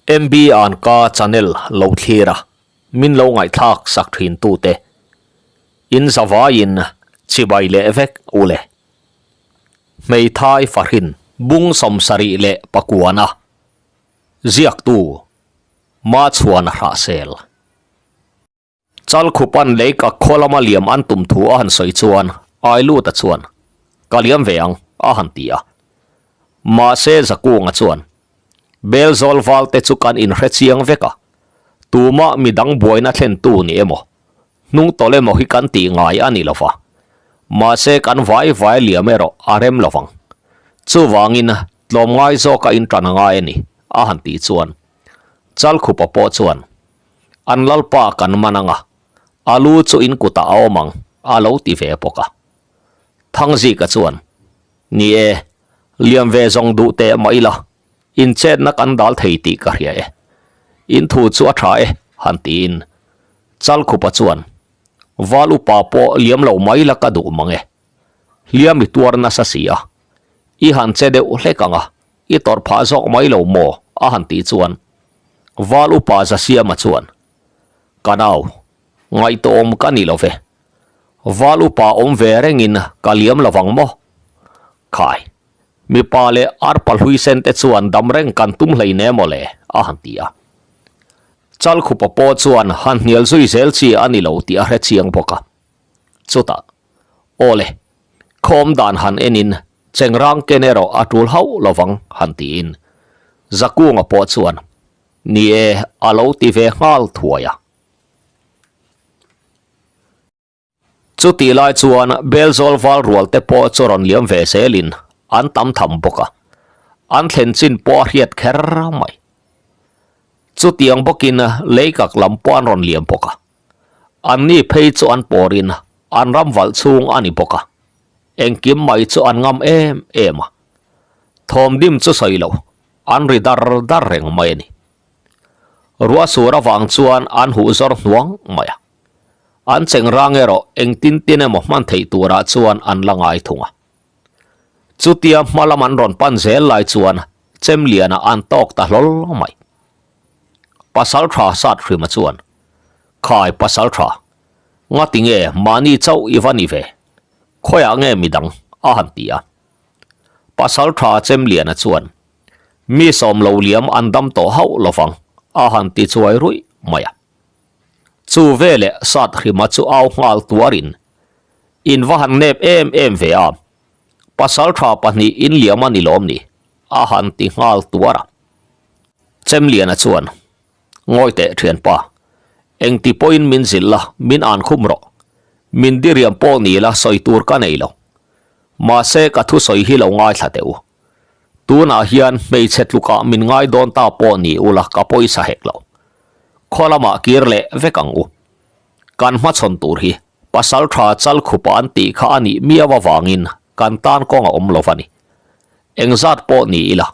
MB an ka channel lo thlir a, min lo ngaihthlak sak thin tute in zavaiin chibai leh vek u le. Hmeithai fahrin bung 79 ziaktu Machhuana Hrahsel. Chalkhupan lei ka khaw lama liam an tum thu a han sawi chuan Ailuta chuan, Ka liam ve ang, a han ti a. Mahse Zakunga chuan, Belzawl valte chu kan inhre chiang vek a, tumah midang buaina thlentu ni emaw, hnung tawlh emaw hi kan tih ngai a ni lo va. Mahse kan vai vai liam erawh a rem lo vang. Chuvangin tlawmngai zawka inṭan a ngai a ni, a han tih chuan Chalkhupa pawh chuan, An lalpa kan man ang a, a lu chu in kutah a awm ang, a lo ti ve bawk a. Thangzika chuan, Ni e, liam ve zawng duh teh mah ila, inchetna kan dal thei tih ka hria e. In thu chu a tha e, han tiin. Chalkhupa chuan, Val upa pawh liam lo mai la ka duh mang e. Hliam i tuar nasa si a, i han che deuh hlek ang a, I tawrh phah zawk mai lo maw? a han tih chuan Val upa Zasiama chuan, Ka nau, ngaihtuahawm ka ni lo ve. Val upa awm ve rengin ka liam lo vang maw? Khai, mipa leh arpa hlui sen te chuan dam reng kan tum hleine maw le? a han ti a. Chalkhupa pawh chuan han hnial zui zel chi a ni lo tih a hre chiang bawk a. Chutah, Aw le, khawm dan han enin Chengrang ken erawh a tul hauh lovang han tiin Zakunga pawh chuan ni e a lo ti ve nghal thuai a. Chutih lai chuan Belzawl val rual te pawh chu rawn liam ve zelin an tam tham bawk a, an thlen chin pawh a hriat kher mai. Chutiang bawkin leikak lam pawh an rawn liam bawk a, anni phei chu an pawrin an ram valh chhung a ni bawk a. Engkim mai chu an ngam em em a, thawmdim chu sawi lo, an ri dar dar reng mai a ni. Ruah sur avang chuan an huh zawr hnuang mai a, an cheng rang erawh engtin tin emaw hman theih turah chuan an la ngai thung a. Chutia hma lam an rawn pan zel lai chuan Chemliana an tawk ta hlawl mai. Pasal tha sat hrima chuan, Khai pasal tha, ngati nge mahni chauh i va ni ve? Khawiah nge midang? a han ti a. Pasal tha Chemliana chuan, Mi sawm lo liam an dam tawh hauh lovang, a han ti chuai ruih mai a. Chu veleh sat hrima chu au nghal tuarin, In va han nep em em ve a, pasal tha pahnih in liam a ni lawm ni? a han ti nghal tuar a. Chemliana chuan, Ngawi teh thianpa, engti pawhin min zilh la, min an khum rawh. Min diriam pawh ni la sawi tur ka nei lo. Mahse ka thusawi hi lo ngaithla teh u. Tunah hian hmeichhe tlukah min ngai dawn ta pawh ni ula ka pawisa hek lo. Khaw lamah kir leh vek ang u. Kan hmachhawn tur hi pasal tha chal khupa an tih kha a nih miau avangin kan tan kawng a awm lo va ni. Engzat pawh ni ila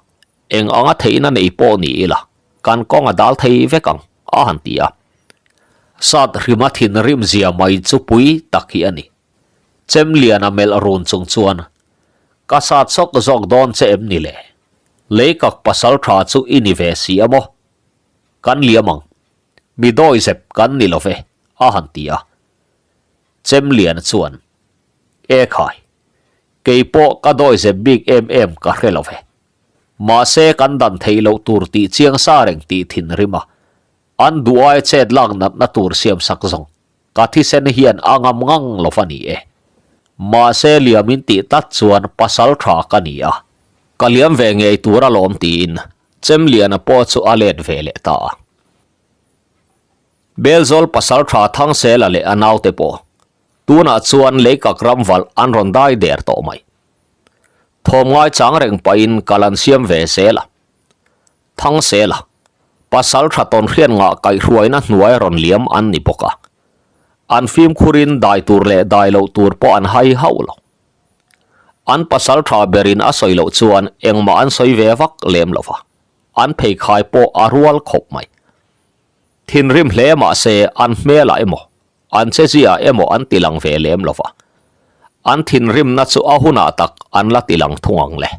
Eng anga theihna nei pawh ni ila, kan kawng a dal thei vek ang, a han ti a. Sat hrima thinrim zia mai chu pui tak hi a ni. Chemliana melh run chung chuan, Ka sat sawk zawk dawn che em ni le? Leikak pasal tha chu i ni ve si a maw? Kan liam ang. Mi dawi zep kan ni lo ve, a han ti a. Chemliana chuan, E khai, Kei pawh ka dawi zep bik em em ka hre lo ve. Mahse kan dan theih loh tur tih chiang sa reng tih thinrim a, an duh aia chet lak natna tur siam sak zawng ka thisen hian a ngam ngang lo va ni e. Mahse liam in tih tlat chuan pasal tha ka ni a, ka liam ve ngei tur alawm tiin Chemliana pawh chu a let ve leh ta a. Belzawl pasal tha Thangsela leh a naute pawh Tunah chuan leikak ram valh an rawn dai der tawh mai. Thawm ngai chang reng pahin kal an siam ve zel a. Thangsela, pasal tha tawn hriat ngah kaihhruaina hnuai rawn liam an ni bawk a. An fimkhurin dai tur leh dai loh tur pawh an hai hauh lo. An pasal tha berin a sawi loh chuan engmah an sawi ve vak lem lo va, an pheikhai pawh a rual khawp mai. Thinrim hle mah se an hmelah emaw An che zia emaw an ti lang ve lem lo va, an thinrimna chu a hunah tak an la ti lang thung ang le.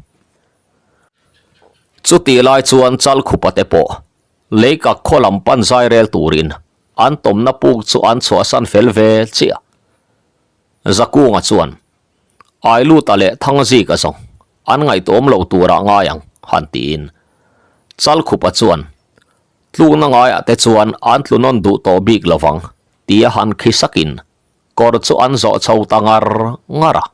Chutih lai chuan Chalkhupa te pawh Leikak khaw lam pan zai rel turin an tawmna puk chu an chhuahsan fel ve chiah. Zakunga chuan, Ailuta leh Thangzika zawng an ngaihtuahawm lo turah ngai ang, han tiin. Chalkhupa chuan, Tlukna ngaiah te chuan an tlu nawn duh tawh bik lo vang, tia han khi sakin kawr chu an zawh chho ta ngar ngar a.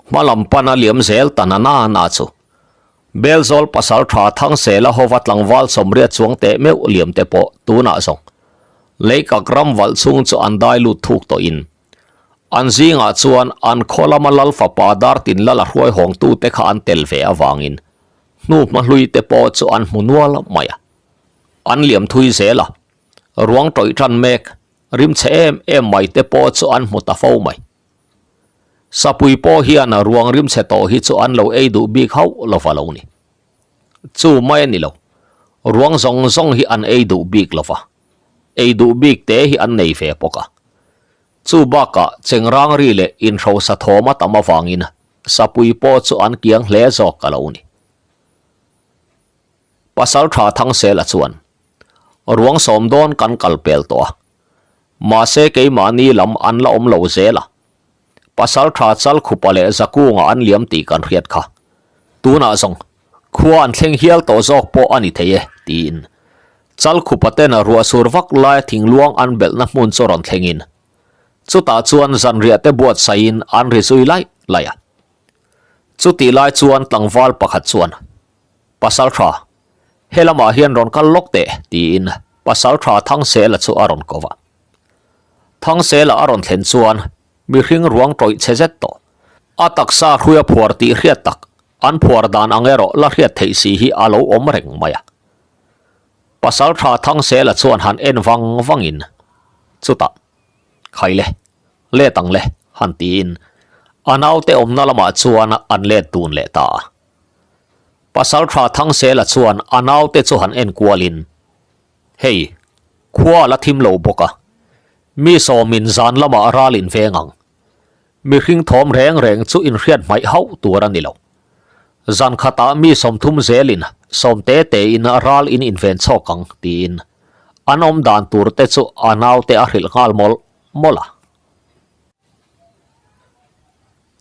Hma lam pana liam zel ta na na na chu Belzawl pasal tha Thangsela hova tlangval sawmriat chuang teh meuh liam te pawh tunah zawng leikak ram valh chhung chu an dai lut thuk tawhin an zingah chuan an khaw lama lal fapa Dartin lal a hruai hawngtu te kha an tel ve avangin hnu hma hlui te pawh chu an hmu nual mai a. An liam thui zel a, ruang tawih tan mek rimchhe em em mai te pawh chu an hmu ta fo mai. Sapui pawh hian ruang rimchhe tawh hi chu an lo ei duh bik hauh lova lo ni. Chu mai a ni lo, ruang zawng zawng hi an ei duh bik lova, ei duh bik te hi an nei ve bawk a. Chu bakah chengrang ri leh inhrosa thawm a tam avangin sapui pawh chu an kiang hle zawk a lo ni. Pasal tha Thangsela chuan, Ruang sawm dawn kan kal pel tawh a, mahse keimahni lam an la awm lo zel a. Pasal tha Chalkhupa leh Zakunga an liam tih kan hriat kha. Tunah zawng, khua an thleng hial tawh zawk pawh a ni thei e, tiin Chalkhupa ten ruah sur vak laia thingluang an belhna hmun chu rawn thlengin, chutah chuan zanriah te buatsaihin an ri zui laih laih a. Chutih lai chuan tlangval pakhat chuan, Pasal tha, he lamah hian rawn kal lawk teh, tiin Pasal tha Thangsela chu a rawn ko va. Thangsela a rawn thlen chuan mihring ruang tawih chhe zet tawh. A taksa hruia phuar tih hriat tak, an phuar dan ang erawh la hriat theih si hi a lo awm reng mai a. Pasal tha Thangsela chuan han en vang vangin, Chutah, khai le, let ang le, han tiin a naute awmna lamah chuan an let dun leh ta a. Pasalṭha Thangsela chuan a naute chu han en kualin, Hei, khua a la thim lo bawk a, mi sawmin zan lamah ral in veng ang. Mihring thawm reng reng chu inhriat hmaih hauh tur a ni lo. Zan khatah mi sawmthum zelin sawm te tein ral in inven chhawk ang, tiin an awm dan tur te chu a naute a hrilh nghal mawlh mawlh a.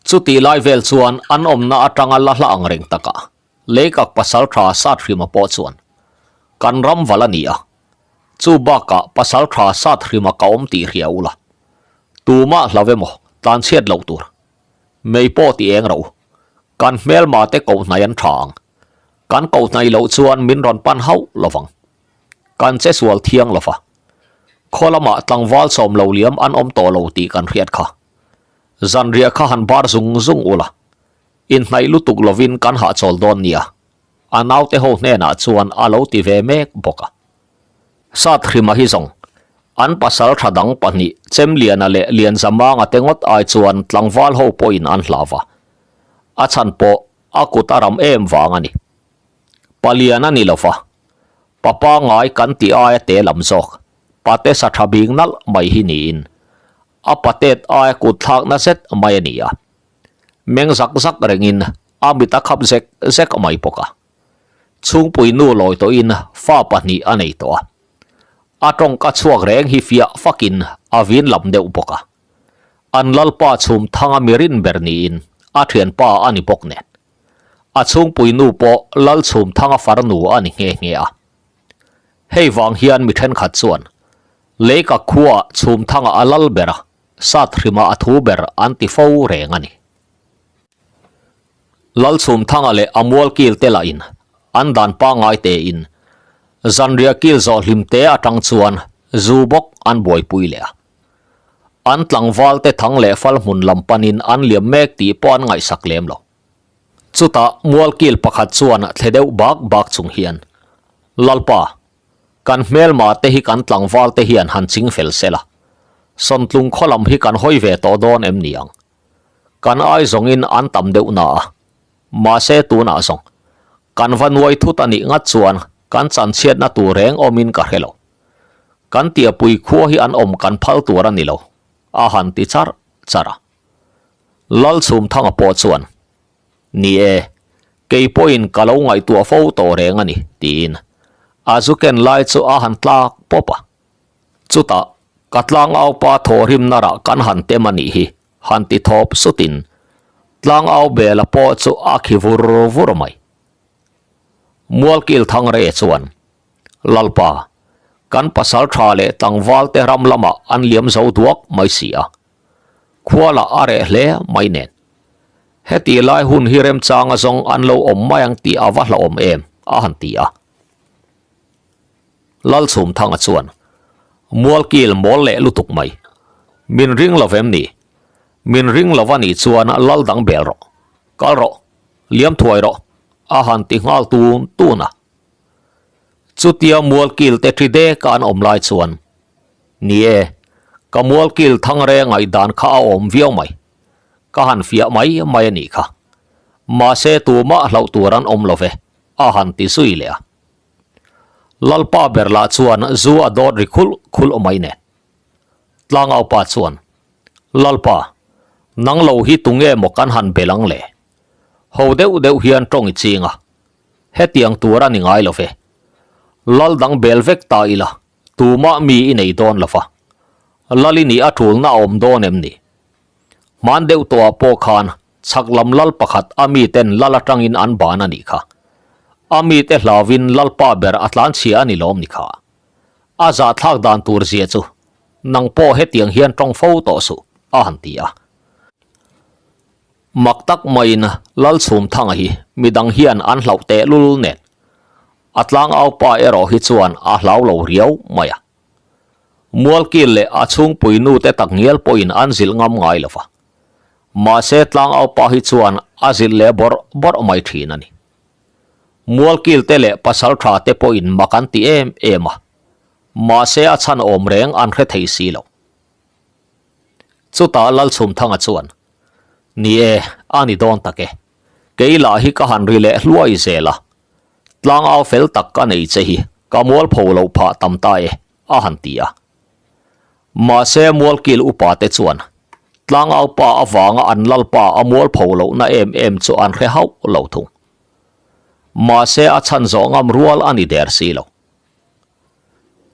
Chutih lai vel chuan an awmna atanga la hla ang reng takah Leikak pasal tha sat hrima pawh chuan kan ram val a ni a, chu bakah pasal tha sat hrima ka awm tih hria ula, tumah hlau emaw tlanchhiat loh tur mei pawh ti eng ro, kan hmelma te kohhnai an tha ang, kan kohhnai loh chuan min rawn pan hauh lovang, kan che sual thiang lova, khaw lamah tlangval sawm lo liam an awm tawh lo tih kan hriat kha. Zanriah kha han bar zung zung ula, inhnaih lutuk lovin kan hahchawl dawn nia, a naute ho hnenah chuan a lo ti ve mek bawk a. Sathrima hi zawng, an pasal tha dang pahnih Chemliana leh Lianzamanga te ngawt ai chuan tlangval ho pawhin an hlau va, a chhan pawh a kut a ram em vang a ni. Palian a ni lo va, pa pangngai kan tih aia te lam zawk, pate sa tha bing nalh mai hi niin A patet aia kut thlakna zet mai a ni a, meng zak zak rengin a mit a khap zek zek mai bawk a. Chhungpui nu lawi tawhin fa pahnih a nei tawh a, a tawngka chhuak reng hi fiah fakin a vin lam deuh bawk a. An lalpa chhum thanga mi rin ber niin a thianpa a ni bawk nen. A chhungpui nu pawh lal chhum thanga farnu a ni nghe nghe a. Hei vang hian mi thenkhat chuan Leika khuaah chhum thangah a lal ber a, sat hrimah a thu ber an ti fo reng a ni. Lal chhum thanga leh a mual kil te lahin an dan pangngai tein zanriah kil zawh hlim te atang chuan zu bawk an buaipui leh a. An tlangval te thang leh fal hmun lam panin an liam mek tih pawh an ngaihsak lem lo. Chutah mual kil pakhat chuan thle deuh bak bak chung hian, Lalpa, Kan hmelma te hi kan tlangval te hian han ching fel sela, Sawntlung khaw lam hi kan hawi ve tawh dawn em ni ang? Kan ai zawngin an tam deuh na a, mahse tunah zawng kan va nuai thut a nih ngat chuan kan chanchhiatna tur reng awmin ka hre lo. Kan tiapui khua hi an awm kan phal tur a ni lo, a han ti charh charh a. Lalchhumthanga pawh chuan, Ni e. Kei pawhin ka lo ngaihtuah fo tawh reng a ni, tiin a zu ken lai chu a han tlak pawp a. Chutah, ka tlangaupa thawhrimna rah kan han tem a nih hi, han ti thawp sutin tlangau bela pawh chu a khi vur vur mai. Mualkil Thangre chuan, Lalpa, kan pasal tha leh tlangval te ram lamah an liam zo duak mai si a, khua lah a reh hle mai nen. Heti lai hun hi remchanga zawng an lo awm mai ang tih a va hlauhawm em? a han ti a. Lalchhumthanga chuan, Mualkil mawl leh lutuk mai. Min ring lo vem ni? Min ring lo a nih chuan lal dang bel rawh. Kal rawh. Liam thuai rawh. A han ti nghal tun tun a. Chutia mualkil te ṭhi dek a an awm lai chuan, Ni e, ka mualkil thangre ngaihdan kha a awm viau mai. Ka han fiah mai mai a nih kha. Mahse tumah hlauh tur an awm lo ve, a han ti zui leh a. Lalpa ber lah chuan zu a dawt ri khulh khulh mai nen. Tlangaupa chuan, Lalpa, nang lo hi tunge maw kan han bel ang le? Ho deuh deuh hian tawng i ching a, hetiang tur a ni ngai lo ve. Lal dang bel vek ta ila, tumah mi i nei dawn lo va. Lal i nih a tulna a awm dawn em ni? Hman deuh tawhah pawh khan chhak lam lal pakhat a miten lal atangin an ban a nih kha. A mite hlauvin lalpa ber a tlanchhia a ni lawm ni kha. A zahthlak dan tur zia chu nang pawh hetiang hian tawng fo tawh suh, a han ti a. Mak tak maiin Lalchhumthanga hi midang hian an hlauh tehlul nen a tlangaupa erawh hi chuan a hlau lo riau mai a. Mualkil leh a chhungpui nu te tak ngial pawhin an zilh ngam ngai lo va. Mahse tlangaupa hi chuan a zilh leh bawrh bawrh mai thin a ni. Mualkil te leh pasal tha te pawhin mak an ti em em a, mahse a chhan awm reng an hre thei si lo. Chutah Lalchhumthanga chuan, Ni e, a ni dawn tak e. Kei lah hi ka han ri leh hluai zel a, Tlangau fel tak ka nei che hi ka mualpho loh phah tam ta e, a han ti a. Mahse mualkil upa te chuan tlangau pa avanga an lalpa a mualpho lohna em em chu an hre hauh lo thung. Mahse a chhan zawh ngam rual a ni der si lo.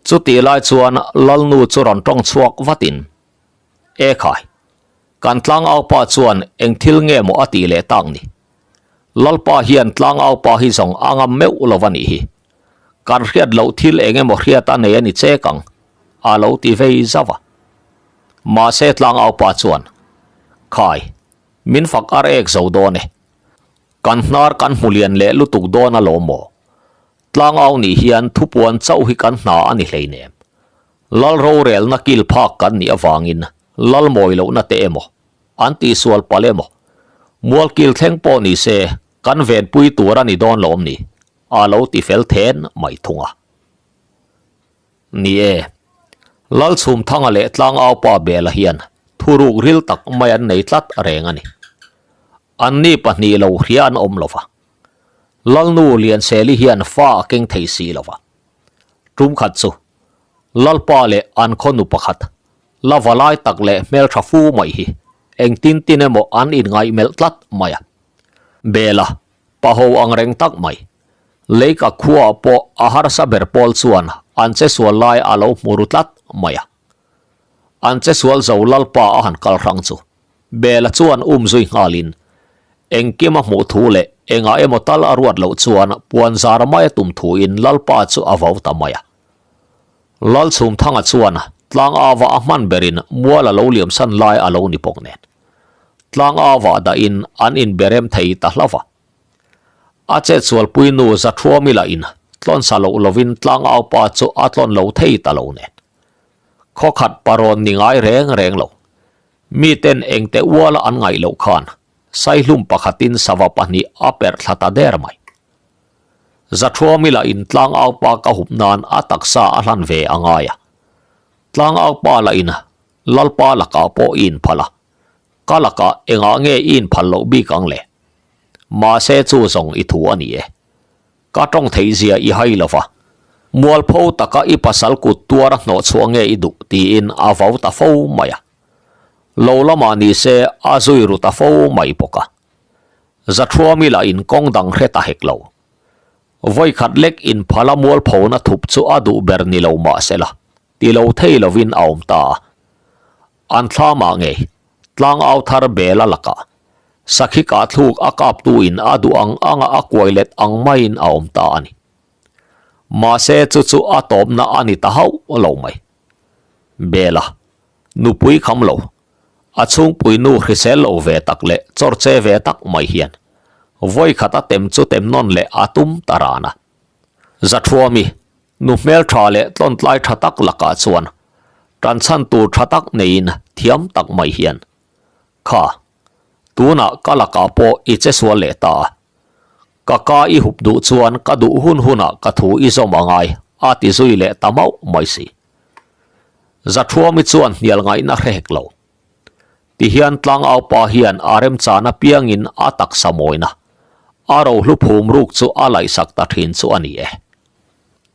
Chutih lai chuan lalnu chu rawn tawng chhuak vatin, E khai, Kan tlangaupa chuan eng thil nge maw a tih leh tak ni? Lalpa hian tlangaupa hi zawng a ngam meuh lo a nih hi. Kan hriat loh thil eng emaw hriat a nei a ni chek ang, a lo ti vei zauh a. Mahse tlangaupa chuan, Khai, min fak ar ek zo dawn e. Kan hnar kan hmu lian leh lutuk dawn alawm maw? Tlangau nih hian thupuan chauh hi kan hna a ni hleinem. Lal rorelna kil phak kan nih avangin Lal mawi lohna te emaw, an tihsual palh emaw, mualkil thleng pawh ni se kan venpui tur a ni dawn lawm ni? A lo ti fel then mai thung a. Ni e, Lalchhumthanga leh Tlangaupa Bela hian thuruk ril tak mai an nei tlat reng a ni. Anni pahnih lo hria an awm lo va. Lalnu Lianseli hian fa a keng thei si lo va. Tumkhat chu Lalpa leh an khawnu pakhat, la va lai tak leh hmeltha fu mai hi engtin tin emaw an inngaihmelh tlat mai a. Bela, paho ang reng tak mai. Leika khuaah pawh a harsa ber pawl chuan an che sual lai a lo hmu ru tlat mai a. An che sual zo Lalpa a han kal hrang chu Bela chuan um zui nghalin engkim a hmuh thu leh engah emaw tal a ruat loh chuan puan zar mai a tum thuin Lalpa chu a vau ta mai a. Lalchhumthanga chuan tlangava a hman berin mual a lo liamsan lai a lo ni bawk nen tlangava dahin an inberem thei ta hla va. A chetsualpui nu Zathuami lahin tlawnsa loh lovin tlangaupa chu a tlawn lo thei ta lo nen khawkhat parawn ni ngai reng reng lo. Miten engte uala an ngaih loh khan Saihlum pakhatin sava pahnih a perh thla ta der mai. Zathuami lahin tlangaupa ka hup nan a taksa a hlan ve a ngai a. Tlangaupa lahin Lalpa lakah pawh i inphal a, ka lakah engah nge i inphal loh bik ang le? Mahse chu zawng i thu a ni e. Ka tawng theih zia i hai lo va, mualpho taka i pasal kut tuar a hnawh chhuah nge i duh tiin a vau ta fo mai a. Lo lamah ni se a zui ru ta fo mai bawk a. Zathuami lah in kawng dang hre ta hek lo. Vawi khat lek in phala mualphona thup chu a duh ber ni lo mah se la, ti lo thei lovin a awm ta a. An thlamah ngei, tlangau thar bela lakah, sakhi kah thluk a kaptu in a duh ang anga a kuai let ang maiin a awm ta a ni. Mahse chu chu a tawpna a ni ta hauh lo mai. Bela, nupui kham lo, a chhungpui nu hrisel lo ve tak leh chawr che ve tak mai hian vawi khat a tem chu tem nawn leh a tum ta ran a. Zathuami, nu hmeltha leh tlawntlai tha tak lakah chuan tanchhan tur tha tak neiin thiam tak mai hian, Kha, tunah ka lakah pawh i che sual leh ta a, Ka ka i hup duh chuan ka duh hun hunah ka thu i zawm a ngai, a ti zui leh ta mauh mai si. Zathuami chuan hnial ngaihna hre hek lo. Tihian tlangaupa hian a remchan apiangin a taksa mawina, a rohlu phum ruk chu a laihsak ta thin chu a ni e.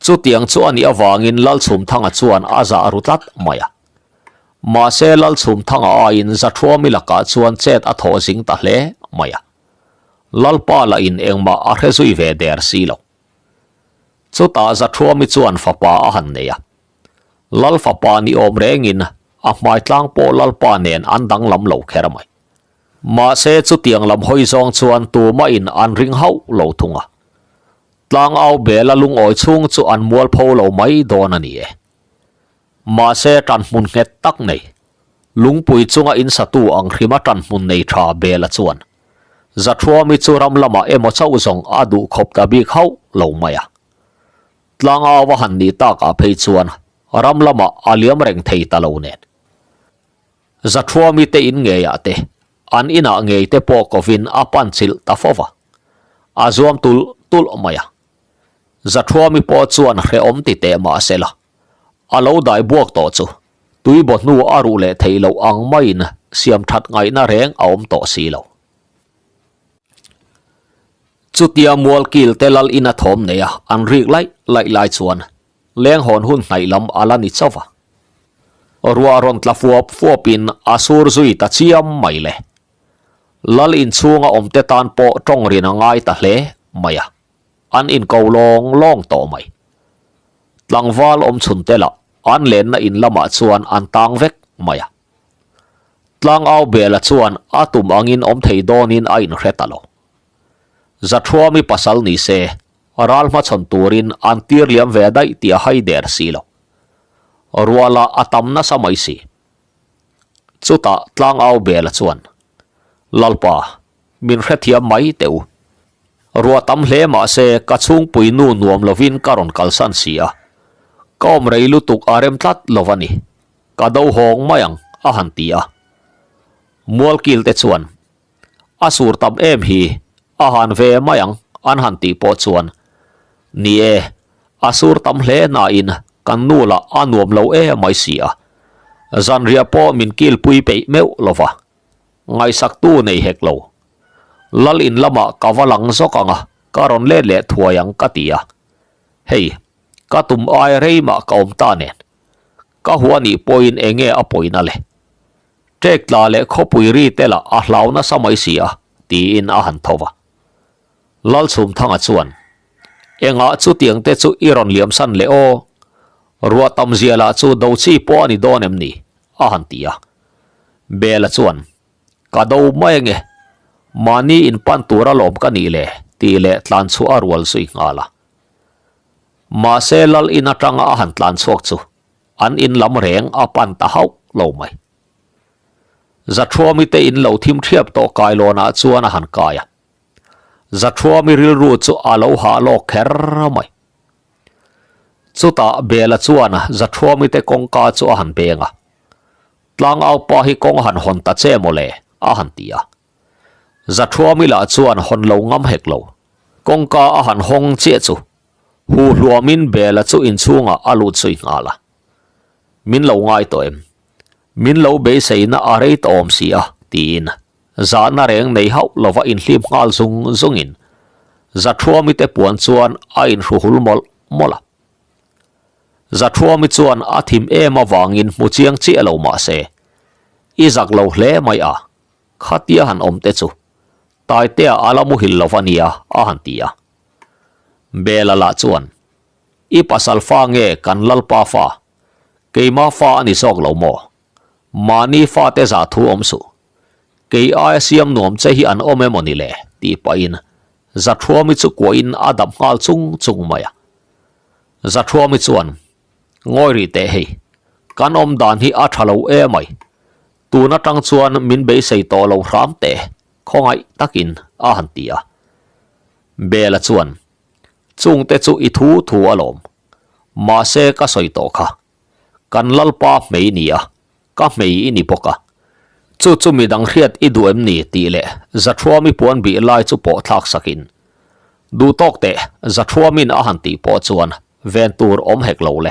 Chutiang chu a nih avangin Lalchhumthanga chuan a zah ru tlat mai a. Mahse Lalchhumthanga aiin Zathuami lakah chuan chet a thawh zing ta hle mai a. Lalpa lah in engmah a hre zui ve der si lo. Chutah Zathuami chuan fapa a han nei a. Lal fapa ni awm rengin a hmai tlang pawh Lalpa nen an danglam lo kher mai. Mahse chutiang lam hawi zawng chuan tumah in an ring hauh lo thung a. Tlangau bela lungawi chhung chu an mualpho lo mai dawn a ni e. Mahse ṭanhmun nghet tak nei, lungpui chunga insatu ang hrima ṭanhmun nei ṭha Bela chuan Zathuami chu ram lamah emaw chauh zawng a duh khawp ta bik hauh lo mai a. Tlangau a han nih takah phei chuan ram lamah a liam reng thei ta lo nen. Zathuami te in ngeiah te, an inah ngei te pawh kovin a pan chilh ta fo va, a zuam tulh tulh mai a. Zathuami pawh chuan hrehawm ti teh mah se la, A lo dai buak tawh chu tui baw hnu a ruh leh theih loh ang maiin siam that ngaihna reng a awm tawh si lo. Chutia mualkil te lal ina thawm nei a an rik laih laih lai chuan leng hawn hun hnaih lam a la ni chauh va. Ruah rawn tla fuap fuapin a sur zui ta chiam mai le. Lal inchhunga awmte tan pawh tawng rin a ngai ta hle mai a. An inko lawng lawng tawh mai. Tlangval awm chhun te lah an lenna in lamah chuan an tang vek mai a. Tlangau Bela chuan a tum angin awm thei dawnin a inhre ta lo. Zathuami pasal ni se, ral hmachhawn turin an tir liam ve daih tih a hai der si lo. Ruah lah a tam nasa mai si. Chutah Tlangau Bela chuan, Lalpa, Min hrethiam mai teh u. Ruah tam hle mah se ka chhungpui nu nuam lovin ka rawn kalsan si a. Ka awm rei lutuk a rem tlat lo a ni. Ka do hawng mai ang, a han ti a. Mualkil te chuan, A sur tam em hi, a han ve mai ang, an han tih pawh chuan, Ni e, a sur tam hle nain kan nu lah a nuam lo em mai si a. Zanriah pawh min kilpui peih meuh lo va. Ngaihsaktu nei hek lo. Lal in lamah ka va lang zawk ang a, ka rawn let leh thuai ang ka ti a. Hei, ka tum ai rei mah ka awm ta nen. Ka hua nih pawhin eng nge a pawina le? Ṭek tla leh khawpui ri te lah a hlau nasa mai si a, tiin a han tho va. Lalchhumthanga chuan, Engah chutiang te chu i rawn liamsan leh aw? Ruah tam zia lah chu do chi pawh a ni dawn em ni? a han ti a. Bela chuan, Ka do mai ange, mahni in pan tur alawm ka nih le, tih leh tlan chhuah a rual zui nghal a. Mahse lal in atanga a han tlan chhuak chu an in lam reng a pan ta hauh lo mai. Zathuami te in lo thim thiap tawh kailawnah chuan a han kai a. Zathuami rilru chu a lo hah lawk kher mai. Chutah Bela chuan Zathuami te kawngka chu a han beng a, Tlangau pa hi kawng a han hawn ta che maw le? a han ti a. Zathuami lah chuan hawn lo ngam hek lo. Kawngka a han hawng chiah chu hu hluamin Bela chu inchhungah a lut zui nghal a. Min lo ngai tawh em? Min lo beiseina a rei tawh awm si a, tiin Zahna reng nei hauh lova inhlim nghal zung zungin Zathuami te puan chuan a inhruhul mawlh mawlh a. Zathuami chuan a thim em avangin hmu chiang chiah lo mah se, I zak lo hle mai a, khatia han awm te chu. Taitea a la muhil lo va nia, a han ti a. Bela lah chuan, I pasal fa nge kan Lalpa fa? Keima fa a ni zawk lo maw? Mahni fate zah thu awm suh. Kei aia siam nuam che hi an awm emaw ni le? tih pahin Zathuami chu kuahin a dap nghal chung chung mai a. Zathuami chuan, Ngawi rih teh hei, kan awm dan hi a tha lo emai. Tun atang chuan min beisei tawh lo hram teh, khawngaih takin a han ti a. Bela chuan, Chungte chu i thu thu alawm. Mahse ka sawi tawh kha. Kan Lalpa hmei ni a, ka hmei i ni bawk a. Chu chu midang hriat i duh em ni tih leh Zathuami puan bih lai chu pawh thlak sakin, Duh tawk teh, Zathuamin a han tih pawh chuan ven tur awm hek lo le.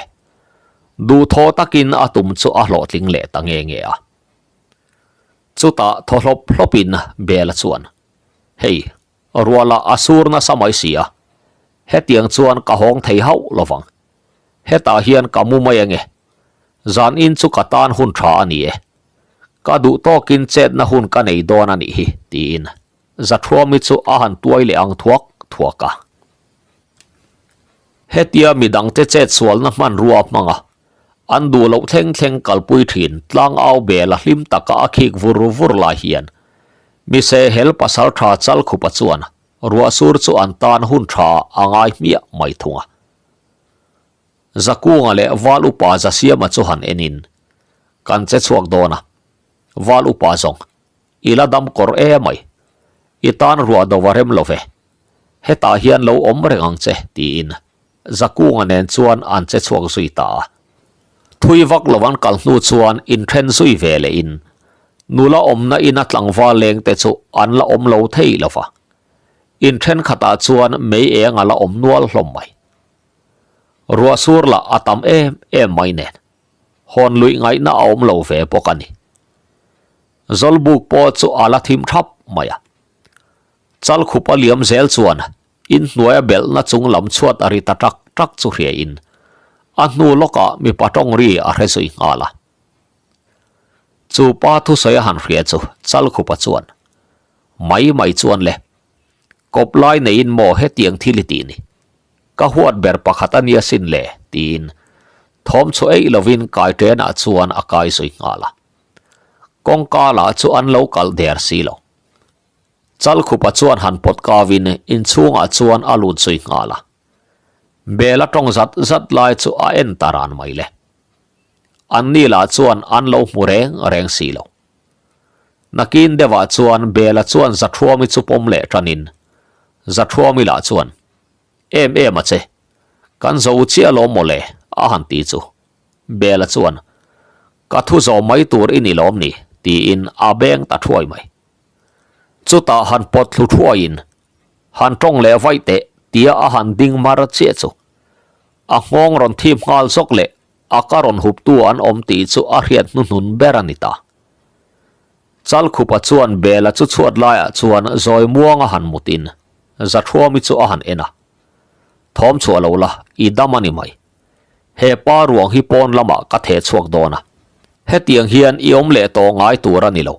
Duhthaw takin a tum chu a hlawhtling leh ta nge nge a. Chutah thaw hlawp hlawpin Bela chuan, Hei, rualah a sur nasa mai si a, hetiang chuan ka hawng thei hauh lovang. Hetah hian ka mu mai ange. Zan in chu ka tan hun tha a ni e. Ka duh tawkin chetna hun ka nei dawn a nih hi, tiin Zathuami chu a han tuai leh ang thuak thuak a. Hetia midangte chet sualna hmanrua hmanga an duh loh thleng thleng kalpui thin tlangau bela hlim taka a khik vur vur lai hian mise hel pasal tha Chalkhupa chuan ruahsur chu an tan hun tha a ngai hmiah mai thung a. Zakunga leh Val Upa Zasiama chu han enin, Kan che chhuak dawn a, Val Upa zawng, i la dam kawr e mai, i tan ruah do a rem lo ve, hetah hian lo awm reng ang che, tiin Zakunga nen chuan an che chhuak zui ta a. Thui vak lo an kal hnu chuan inthen zui ve lehin, nula awmna ina tlangval lengte chu an la awm lo thei lo va. In thenkhatah chuan mei eng a la awm nual hlawm mai. Ruah sur lah a tam em em mai nen hawn luih ngaihna a awm lo ve bawk a ni. Zawlbuk pawh chu a la thim thap mai a. Chalkhup a liam zel chuan inhnuaia belhna chung lam chhuat a ri ta tak tak chu hriain a hnu lawkah mipa tawng ri a hre zui nghal a. Chu pa thusawi a han hria chu Chalkhupa chuan Mai mai chuan le, kawp lai neiin maw hetiang thil i tih ni? Ka huat ber pakhat a nia sin le, tiin thawm chhuah eih lovin kaiṭenah chuan a kai zui nghal a. Kawngka lah chu an lo kalh der si lo. Chalkhupa chuan han pawt kavin inchhungah chuan a lut zui nghal a. Bela tawng zat zat lai chu a en ta ran mai le. Anni lah chuan an lo hmu reng reng si lo. Nakin deuhah chuan Bela chuan Zathuami chu pawm leh tanin, Zathuami lah chuan, Em em a che, kan zo chiah lawm maw le? a han ti chu. Bela chuan, Ka thu zawm mai tur i ni lawm ni? tiin a beng ta thuai mai. Chutah han pawt thlu thuaiin, Han tawng leh vaih teh tia a han ding mar chiah chu. A nghawng rawn thip nghal zawk leh A ka rawn huptu an awm tih chu a hriat hnuhnun ber a ni ta. Chalkhupa chuan Bela chu chhuat laiah chuan zawi muanga han mutin Zathuami chu a han en a. Thawm chhuah lo la, i dam a ni mai. He pa ruang hi pawn lamah ka theh chhuak dawn a. Hetiang hian i awm leh tawh ngai tur a ni lo.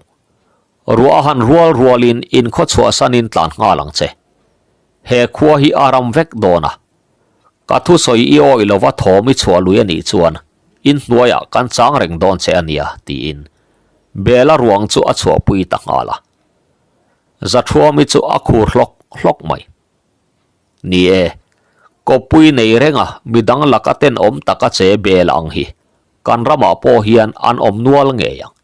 Ruah a han rual rualin inkhaw chhuahsanin tlan nghal ang che. He khua hi a ram vek dawn a. Ka thusawi i awih lova thawm i chhuah lui a nih chuan inhnuaiah kan chang reng dawn che a nia, tiin Bela ruang chu a chhuahpui ta nghal a. Zathuami chu a khur hlawk hlawk mai. Ni e, kawppui nei renga midang laka tenawm taka che Bela ang hi kan ramah pawh hian an awm nual ngei ang.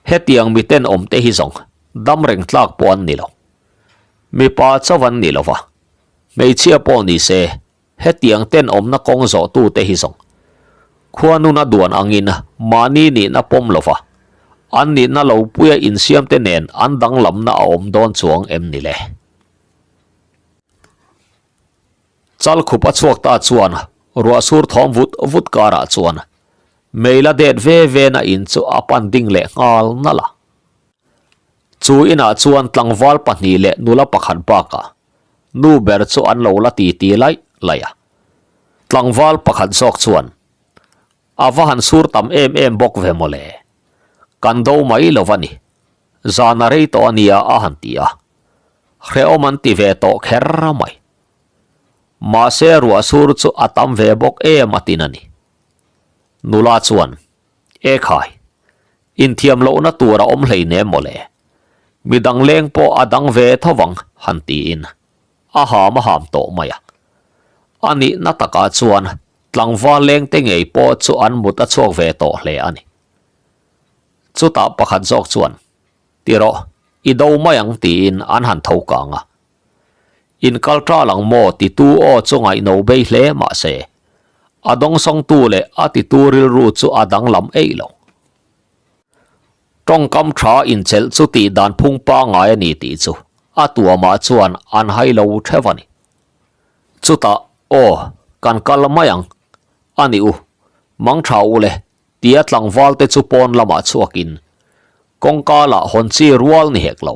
Hetiang mi tenawm te hi zawng dam reng tlak pawh an ni lo. Mipa chauh an ni lova. Hmeichhia pawh ni se, hetiang tenawmna kawng zawhtute hi zawng khuanun a duan angin mahni nihna pawm lova, an nihna lo puia insiamte nen an danglamna a awm dawn chuang em ni le? Chalkhup a chhuak ta chuan ruahsur thawm vut vut karah chuan mei la det ve vena in chu a pan ding leh nghal nalh a. Chu inah chuan tlangval pahnih leh nula pakhat bakah nu ber chu an lo la ti ti laih laih a. Tlangval pakhat zawk chuan, A va han sur tam em em bawk ve mawle. Kan do mai lo va ni. Zan a rei tawh a nia a han ti a. Hrehawm an ti ve tawh kher mai. Mahse ruah sur chu a tam ve bawk em a tin a ni. Nula chuan, E khai, inthiam lohna tur a awm hleinem maw le? Midang leng pawh a dang ve tho vang han tiin a ham a ham tawh mai a. A nihna takah chuan tlangval lengte ngei pawh chu an mut a chhuak ve tawh hle a ni. Chutah pakhat zawk chuan, Ti rawh, i do mai ang tiin an han tho kang a. In kal ṭal ang maw titu aw chu ngaihno bei hle mah se, a dawngsawngtu leh a titu rilru chu a danglam eih lo. Tawngkam tha inchelh chu tih dan phung pangngai a ni tih chu a tuamah chuan an hai lo theuh a ni. Chutah, Aw, kan kal mai ang, a ni u, mang tha u le, tia tlangval te chu pawn lamah chhuakin kawngka lah hawn chi rual ni hek lo.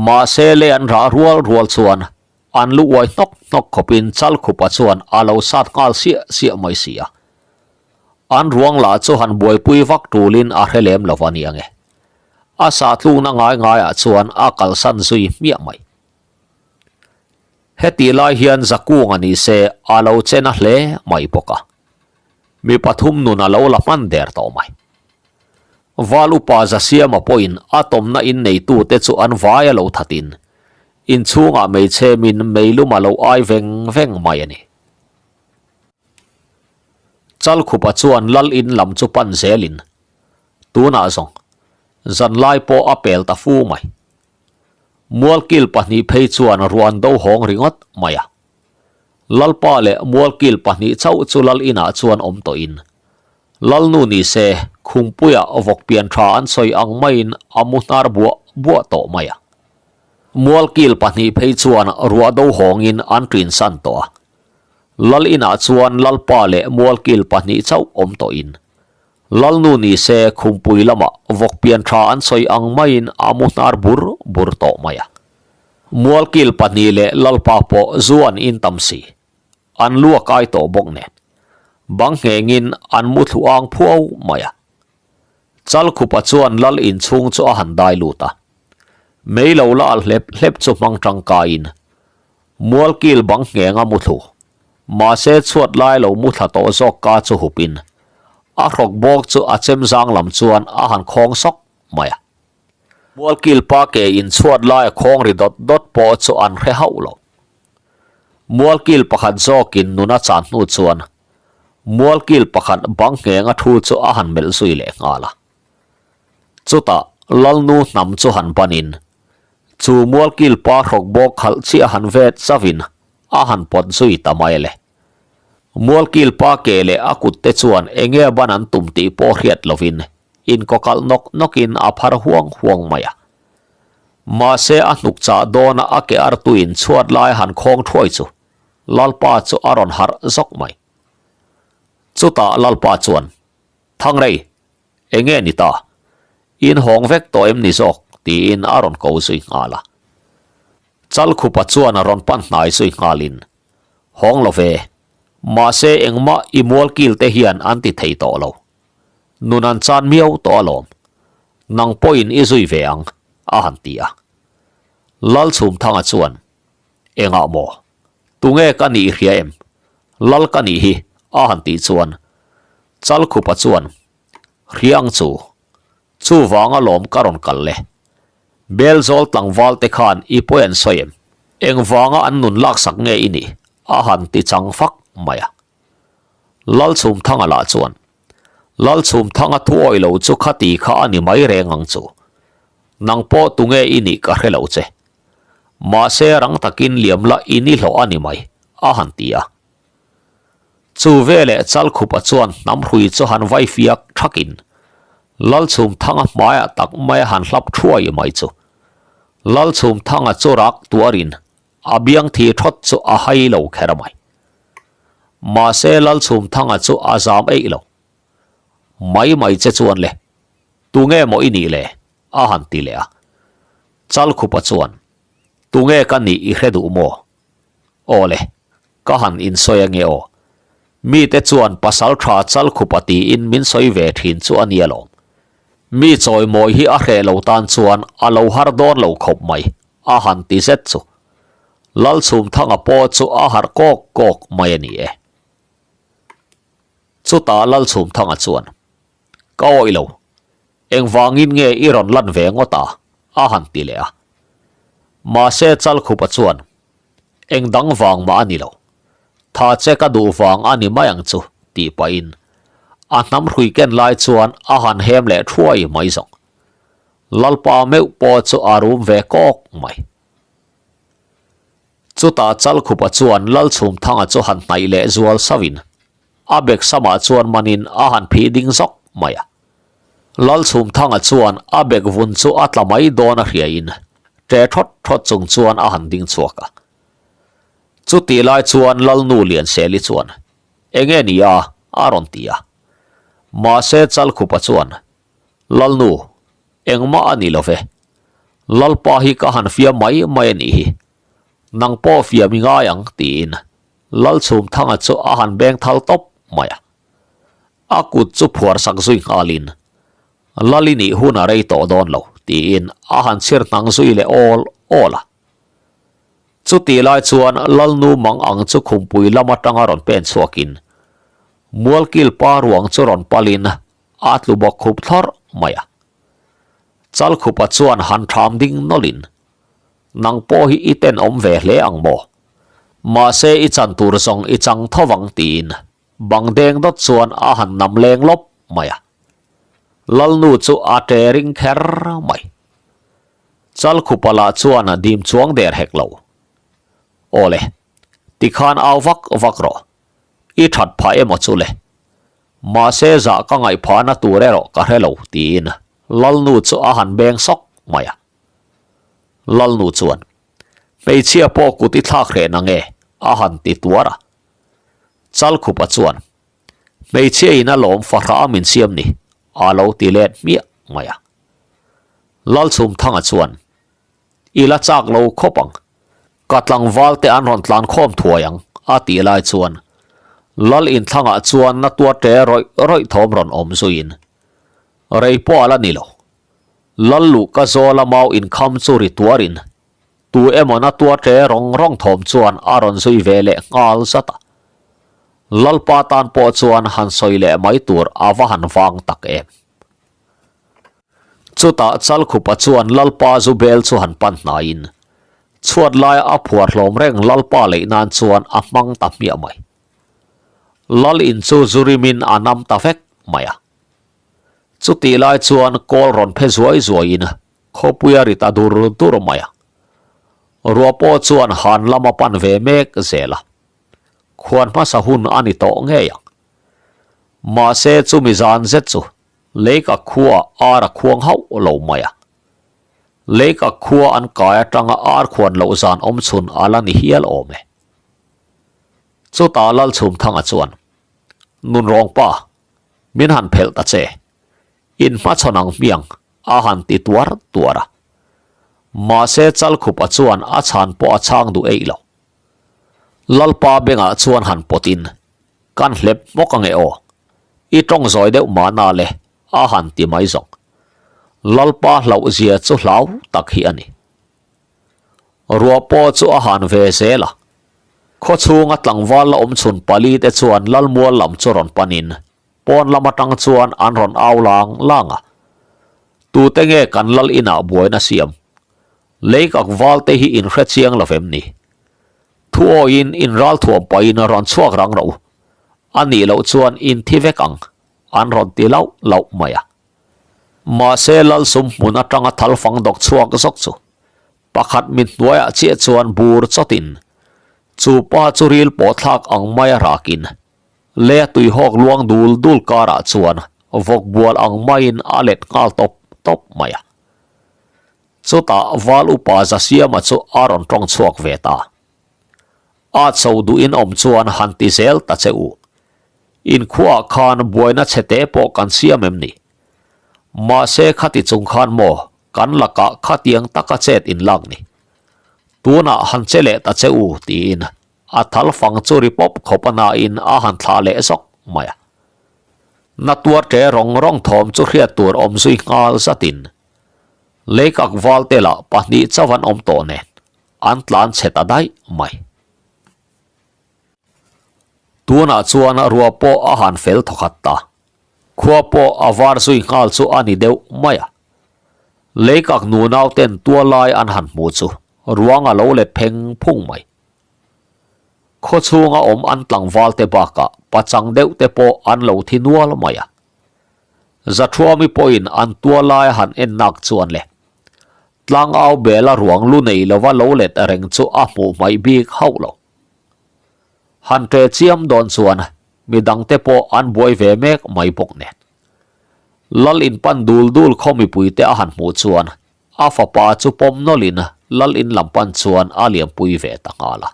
Mahse le an rah rual rual chuan an lu uai hnawk hnawk khawpin Chalkhupa chuan a lo sat nghal siah siah mai si a. An ruang lah chu han buaipui vak tulin a hre lem lo a ni ange. A sahtlukna ngai ngaiah chuan a kalsan zui hmiah mai. Hetih lai hian Zakunga ni se a lo che na hle mai bawk a. Mi pathum nun a lo la hman der tawh mai. Val upa Zasiama pawhin a tawmna in neitute chu an vai a lo thatin inchhungah meichhemin meilum a lo ai veng veng mai a ni. Chalkhupa chuan lal in lam chu pan zelin tunah zawng zanlai pawh a pel ta fu mai. Mualkil pahnih phei chuan ruan do hawng ringawt mai a. Lalpa leh Mualkil pahnih chauh chu lal inah chuan awm tawhin Lalnu ni se Khumpuia vawk pian tha an sawi ang maiin a mu hnar buah buah tawh mai a. Mualkil pahnih phei chuan ruah do hawngin an ṭin san tawh a. Lal inah chuan Lalpa leh Mualkil pahnih chauh awm tawhin Lalnu ni se Khumpui lamah vawk pian tha an sawi ang maiin a mu hnar bur bur tawh mai a. Mualkil pahnih leh Lalpa pawh zu an in tam si. An lu a kai tawh bawk nen. Bang nghengin an mu thlu ang phuau mai a. Chalkhupa chuan Lal inchhung chu a han dai lut a. Mei lo la al hlep hlep chu hmang tangkaiin Mualkil bang ngheng a mu thlu. Mahse chhuat lai lo mu thla tawh zawk ka chu hupin a hrawk bawk chu a chem zang lam chuan a han khawng sawk mai a. Mualkil pa ke in chhuat lai a khawng ri dawt dawt pawh chu an hre hauh lo. Mualkil pakhat zawkin nun a chan hnu chuan Mualkil pakhat bang ngheng a thu chu a han melh zui leh nghal a. Chutah Lalnu hnam chu han banin chu Mualkil pa hrawk bawk khalh chiah han vet zauhin a han pawt zui ta mai le. Mualkil pa ke leh a kut te chuan enge ban an tum tih pawh hriat lovin inkawkalh nawk nawkin a phar huang huang mai a. Mahse a hnuk chah dawna a ke artuiin chhuat lai han khawng thuai chu Lalpa chu a rawn harh zawk mai. Chutah Lalpa chuan, Thangrei, enge ni ta? In hawng vek tawh em ni zawk? tiin a rawn ko zui nghal a. Chalkhupa chuan a rawn pan hnai zui nghalin, Hawng lo ve, mahse engmah i mualkil te hian an ti thei tawh lo. Nun an chan miau tawh alawm. Nang pawhin i zui ve ang, a han ti a. Lalchhumthanga chuan, Engah maw? Tunge ka nih i hria em? Lal ka nih hi, a han tih chuan Chalkhupa chuan, Hria ang chu, chuvanga lawm ka rawn kal le. Belzawl tlangval te khan i pawi an sawi em? Engvanga an nun laksak nge i nih? a han ti chang fak mai a. Lalchhumthanga lah chuan, Lalchhumthanga thu awih lo chu khati kha a ni mai reng ang chu. Nang pawh tunge i nih ka hre lo che. Mahse rang takin liam la i ni hlawh a ni mai, a han ti a. Chu veleh Chalkhupa chuan hnam hrui chu han vai fiak thakin Lalchhumthanga hmaiah tak mai a han hlap thuai mai chu. Lalchhumthanga chu rak tuarin a biang thi thawt chu a hai lo kher mai. Mahse Lalchhumthanga chu a zam eih lo. Mai mai che chuan le, tunge maw i nih le? a han ti leh a. Chalkhupa chuan, Tunge ka nih i hre duh maw? Aw le, ka han insawi ange aw. Mite chuan pasal tha Chalkhupa tiin min sawi ve thin chu a nia lawm. Mi chawimawi hi a hreh lo tan chuan a lo har dawn lo khawp mai, a han ti zet chu Lalchhumthanga pawh chu a harh kawk kawk mai a ni e. Chutah Lalchhumthanga chuan, Ka awih lo, engvangin nge i rawn lan ve ngawt a? a han ti leh a. Mahse Chalkhupa chuan, Eng dang vang mah a ni lo. Tha che ka duh vang a ni mai ang chu, tih pahin a hnam hrui ken lai chuan a han hem leh thuai mai zawng. Lalpa meuh pawh chu a rum ve kawk mai. Chutah Chalkhupa chuan Lalchhumthanga chu han hnaih leh zual sauhin a bek samah chuan manin a han phih ding zawk mai a. Lalchhumthanga chuan a bek vun chu a tla mai dawn a hriain ṭe thawt thawt chung chuan a han ding chhuak a. Chutih lai chuan Lalnu Lianseli chuan, Enge ni a? a rawn ti a. Mahse Chalkhupa chuan, Lalnu, engmah a ni lo ve. Lalpa hi ka han fiam mai mai a nih hi. Nang pawh fiam i ngai ang, tiin Lalchhumthanga chu a han beng thal tawp mai a. A kut chu phuar sak zui nghalin, Lal i nih hun a rei tawh dawn lo, tiin a han chhir hnang zui leh awl awl a. Chutih lai chuan Lalnu mang ang chu khumpui lam atanga rawn pen chhuakin, Mualkil pa ruang chu rawn palin a tlu bawk khup thlawrh mai a. Chalkhupa chuan han ṭham ding nawlhin, Nang pawh hi i tenawm ve hle ang maw? Mahse i chan tur zawng i chang tho vang tiin bang deng dawt chuan a han nam leng lawp mai a. Lalnu chu a ṭe ring kher mai. Chalkhupa lah chuan dim chuang der hek lo. Awle, tikhan au vak vak rawh. I ṭhat phah emaw chu le? Mahse zah ka ngaihphahna tur erawh ka hre lo tiin Lalnu chu a han beng sawk mai a. Lalnu chuan, Hmeichhia pawh kut i thlak hreh na nge? a han ti tuar a. Chalkhupa chuan, Hmeichhia in a lawm fahrah a min siam ni, a lo ti let hmiah mai a. Lalchhumthanga chuan, I la chak lo khawp ang, ka tlangval te an rawn tlan khawm thuai ang, a tih lai chuan Lal inthlangah chuan na tuar ṭe rawih rawih thawm rawn awm zuiin rei pawh a la ni lo. Lal luh ka zawla mau inkham chu ri tuarin tu emaw na tuar ṭe rawng rawng thawm chuan a rawn zui ve leh nghal zat a. Lalpa tan pawh chuan han sawi leh mai tur a va han vang tak em. Chutah Chalkhupa chuan Lalpa zu bel chu han pan hnaiin chhuat laia a phuar hlawm reng Lalpa leih nan chuan a hmang ta hmiah mai. Lal in chu zu rimin a nam ta vek mai a. Chutih lai chuan kawl rawn phe zuai zuaiin khawpui a ri ta dur dur mai a. Ruah pawh chuan han lam a pan ve mek zel a. Khuan hmasa hun a ni tawh ngei ang. Mahse chumi zan zet chu Lake a khua ar a khuang hauh lo mai a. Lake a khua an kai atanga ar khuan loh zan awm chhun a la ni hial awm e. Chutah Lalchhumthanga chuan, Nunrawng pa, min han phelh ta che. In hmachhawn ang hmiang a han ti tuar tuar a. Mahse Chalkhupa chuan a chhan pawh a chhang duh eih lo. Lalpa bengah chuan han pawtin, Kan hlep hmawk ange aw. I tawng zawi deuh mahna le, a han ti mai zawng. Lalpa hlauh zia chu hlau tak hi a ni. Ruah pawh chu a han ve zel a. Khaw chhunga tlangval la awm chhun pali te chuan Lalmual lam chu rawn panin pawn lam atang chuan an rawn au lang lang a. Tute nge kan lal inah buaina siam? Leikak val te hi in hre chiang lo vem ni? Thu awiin in ral thuam pahin rawn chhuak rang rawh u. A nih loh chuan in thi vek ang, an rawn ti lauh lauh mai a. Mahse Lalsum hmun atanga thal fang dawk chhuak zawk chu pakhat mit hnuaiah chiah chuan bur chawtin chu pa chu ril pawh thlak ang maia rakin lei a tuihawk luang dul dul karah chuan vawk bual ang maiin a let nghal tawp tawp mai a. Chutah Val upa Zasiama chu a rawn tawng chhuak ve ta. A cho duhin awm chuan han ti zel ta che u. Inkhuaah khan buaina chhe te pawh kan siam em ni? Mahse khati chung khan maw kan lakah khatiang taka chet in lak ni? Tunah han che leh ta che u tiin a thal fang chu ri pawp khawp a nain a han thlah leh zawk mai a. Na tuar ṭe rawng rawng thawm chu hriat tur awm zui nghal zatin. Leikak valte lah pahnih chauh an awm tawh nen an tlan chhe ta daih mai. Tunah chuan ruah pawh a han fel thawkhat ta. Khua pawh a var zui nghal chu a ni deuh mai a. Leikak nunau ten tual lai an han hmu chu ruang a lo let pheng phung mai. Khaw chhunga awm an tlangval te bakah pachang deuh te pawh an lo thi nual mai a. Zathuami pawhin an tual lai a han en nak chuan le tlangau bela ruang lu nei lova lo let reng chu a hmuh hmaih bik hauh lo. Han ṭe chiam dawn chuan mi dangte pawh an buai ve mek mai bawk nen. Lal in pan dul dul khaw mipuite a han hmuh chuan a fapa chu pawm nawlhin lal in lam pan chuan a liampui ve ta nghal a.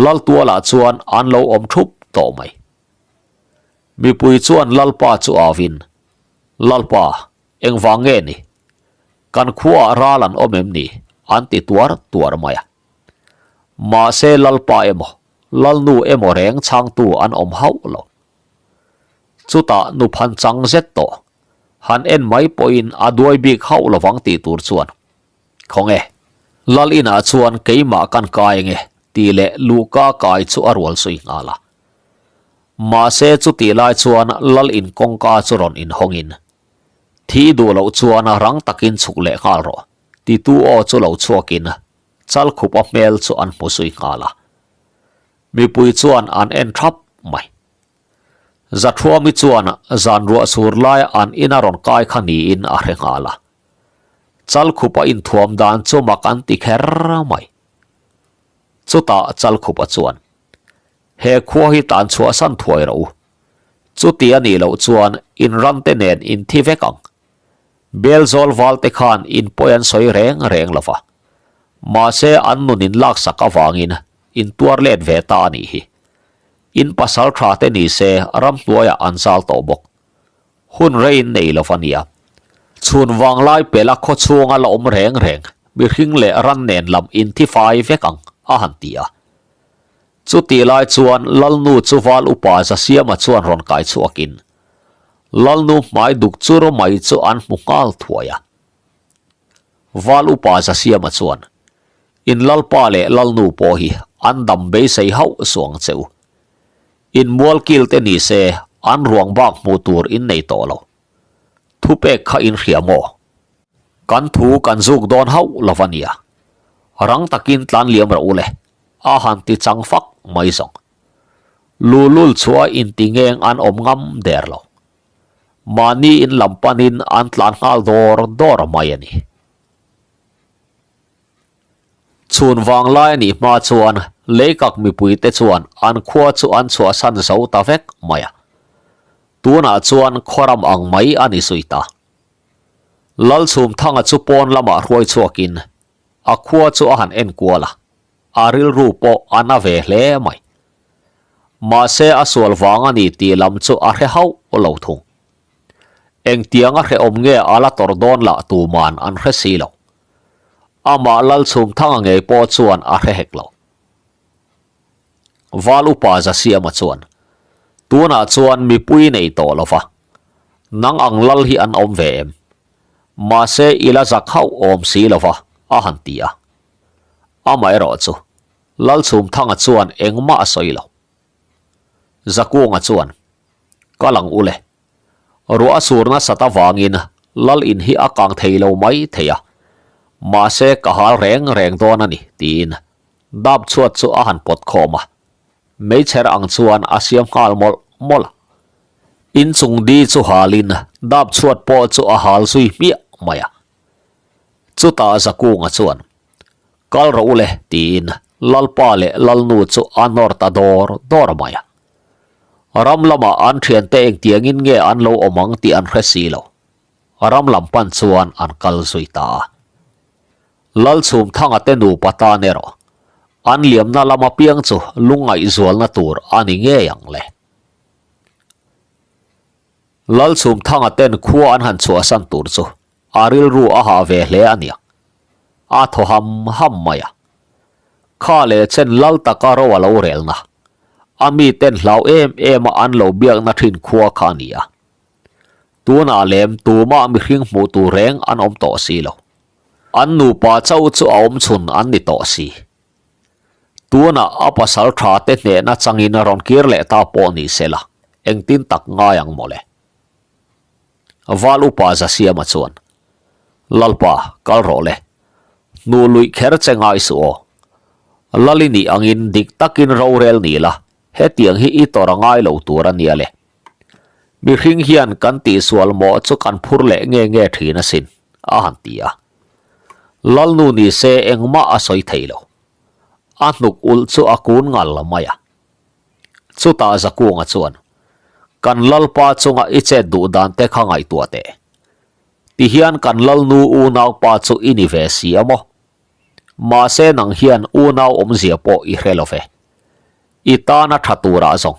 Lal tualah chuan an lo awm thup tawh mai. Mipui chuan Lalpa chu avin, Lalpa, engvang nge ni? Kan khuaah ral an awm em ni? an ti tuar tuar mai a. Mahse Lalpa emaw, Lalnu emaw reng chhangtu an awm hauh lo. Chutah nu phan chang zet tawh, han en mai pawhin a duai bik hauh lovang tih tur chuan, Khawnge, Lal inah chuan keimah kan kai ange tih leh luhka kai chu a rual zui nghal a. Mahse chutih lai chuan Lal in kawngka chu rawn inhawngin, Thih duh loh chuan rang takin chhuk leh nghal rawh titu aw chu lo chhuakin Chalkhupa hmel chu an hmu zui nghal a. Mipui chuan an en thap mai. Zathuami chuan zan ruah sur lai an ina rawn kai kha niin a hre nghal a. Chalkhupa inthuam dan chu mak an ti kher mai. Chutah Chalkhupa chuan, He khua hi tan chhuahsan thuai rawh u. Chuti a nih loh chuan in rante nen in thi vek ang. Belzawl valte khan in pawi an sawi reng reng lo va. Mahse an nun in laksak avangin in tuar let ve ta a nih hi. In pasal tha te ni se ramhnuaiah an zal tawh bawk. Hun rei in nei lo va nia. Chhun vanglai pela khaw chhunga la awm reng reng mihring leh ran nen lam in thi fai vek ang a han ti a. Chutih lai chuan Lalnu chu val upa Zasiama chuan rawn kai chhuakin Lalnu hmai duk chur mai chu an hmu nghal thuai a. Val upa Zasiama chuan, In Lalpa leh Lalnu pawh hi an dam beisei hauh suang che u. In mualkil te ni se an ruang bak hmuh tur in nei tawh lo. Thupek kha in hria maw? Kan thu kan zuk dawn hauh lo va nia. Rang takin tlan liam rawh u le, a han ti chang fak mai zawng. Lulul chhuah inti ngeng an awm ngam der lo. Mahni in lam panin an tlan nghal dawr dawr mai a ni. Chhun vang lai a nih hma chuan Leikak mipuite chuan an khua chu an chhuahsan zo ta vek mai a. Tunah chuan khawram ang mai a ni zui ta. Lalchhumthanga chu pawn lamah hruai chhuakin a khua chu a han enkual a. A rilru pawh a na ve hle mai. Mahse a sual vang a ni tih lam chu a hre hauh lo thung. Engtiang a hrehawm nge a la tawrh dawn lah tuman an hre si lo. Amah Lalchhumthanga ngei pawh chuan a hre hek lo. Val upa Zasiama chuan, Tunah chuan mipui nei tawh lo va, nang ang lal hi an awm ve em? Mahse i la zak hauh awm si lo va, a han ti a. Amaherawh chu, Lalchhumthanga chuan engmah a sawi lo. Zakunga chuan, Kal ang u le. Ruah a sur nasat avangin Lal in hi a kang thei lo mai thei a, mahse ka hal reng reng dawn a ni, tiin dap chhuat chu a han pawt khawm a, meichher ang chuan a siam nghal mawlh mawlh a. Inchung di chu halin dap chhuat pawh chu a hal zui hmiah mai a. Chutah Zakunga chuan, Kal rawh u le, tiin Lalpa leh Lalnu chu a nawr ta dawr dawr mai a. Ram lamah an thiante engtiangin nge an lo awm ang tih an hre si lo. Ram lam pan chuan an kal zui ta a. Lalchhumthanga te nupa tan erawh an liamna lam apiang chu lungngaihzualna tur a ni ngei ang le. Lalchhumthanga ten khua an han chhuahsan tur chu a rilru a hah ve hle a nia. A thaw ham ham mai a. Kha leh chen lal taka ro a lo relna, a miten hlau em em a an lo biakna thin khua kha a ni a. Tunah lem tumah mihring hmuh tur reng an awm tawh si lo. An nupa chauh chu a awm chhun an ni tawh si. Tunah a pasal tha te hnehna changin rawn kir leh ta pawh ni se la, engtin tak ngai ang mawle. Val upa Zasiama chuan, Lalpa, kal rawh le. Hnuh luih kher che ngai suh aw. Lal i nih angin dik takin rorel ni la, hetiang hi i tawrh a ngai lo tur a nia le. Mihring hian kan tihsual mawh chu kan phur leh nge nge thin asin, a han ti a. Lalnu ni se engmah a sawi thei lo. A hnuk ulh chu a kun ngal mai a. Chutah Zakunga chuan, Kan Lalpa chunga i chet duh dan te kha ngaihtuah teh. Tihian kan Lalnu unaupa chu i ni ve si a maw? Mahse nang hian unau awmzia pawh i hre lo ve. I tana tha turah zawng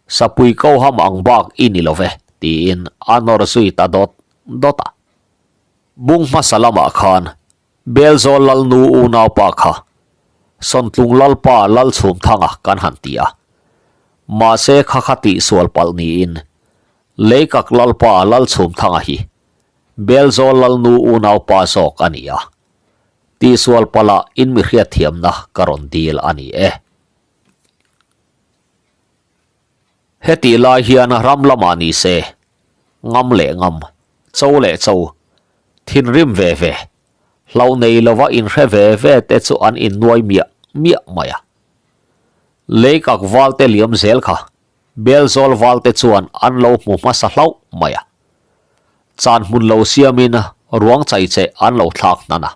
Sapui koham ang bak i ni lo ve, tiin a nawr zui ta dawt dawt a. Bung hmasa lamah khan Belzawl Lalnu unaupa kha Sawntlung Lalpa Lalchhumthanga kan han ti a. Mahse kha kha tihsual palh niin Leikak Lalpa Lalchhumthanga hi Belzawl Lalnu unaupa zawk a ni a. Tihsual palhah in mi hriatthiamna ka rawn dil a ni e. Hetih lai hian ram lamah ni se, ngam leh ngam, cho leh cho, thinrim ve ve, hlauh nei lova inhre ve ve te chu an innuai miah miah mai a. Leikak valte liam zel kha Belzawl valte chuan an lo hmu hmasa hlauh mai a. Chan hmun lo siamin ruang chaicheh an lo thlak hnan a.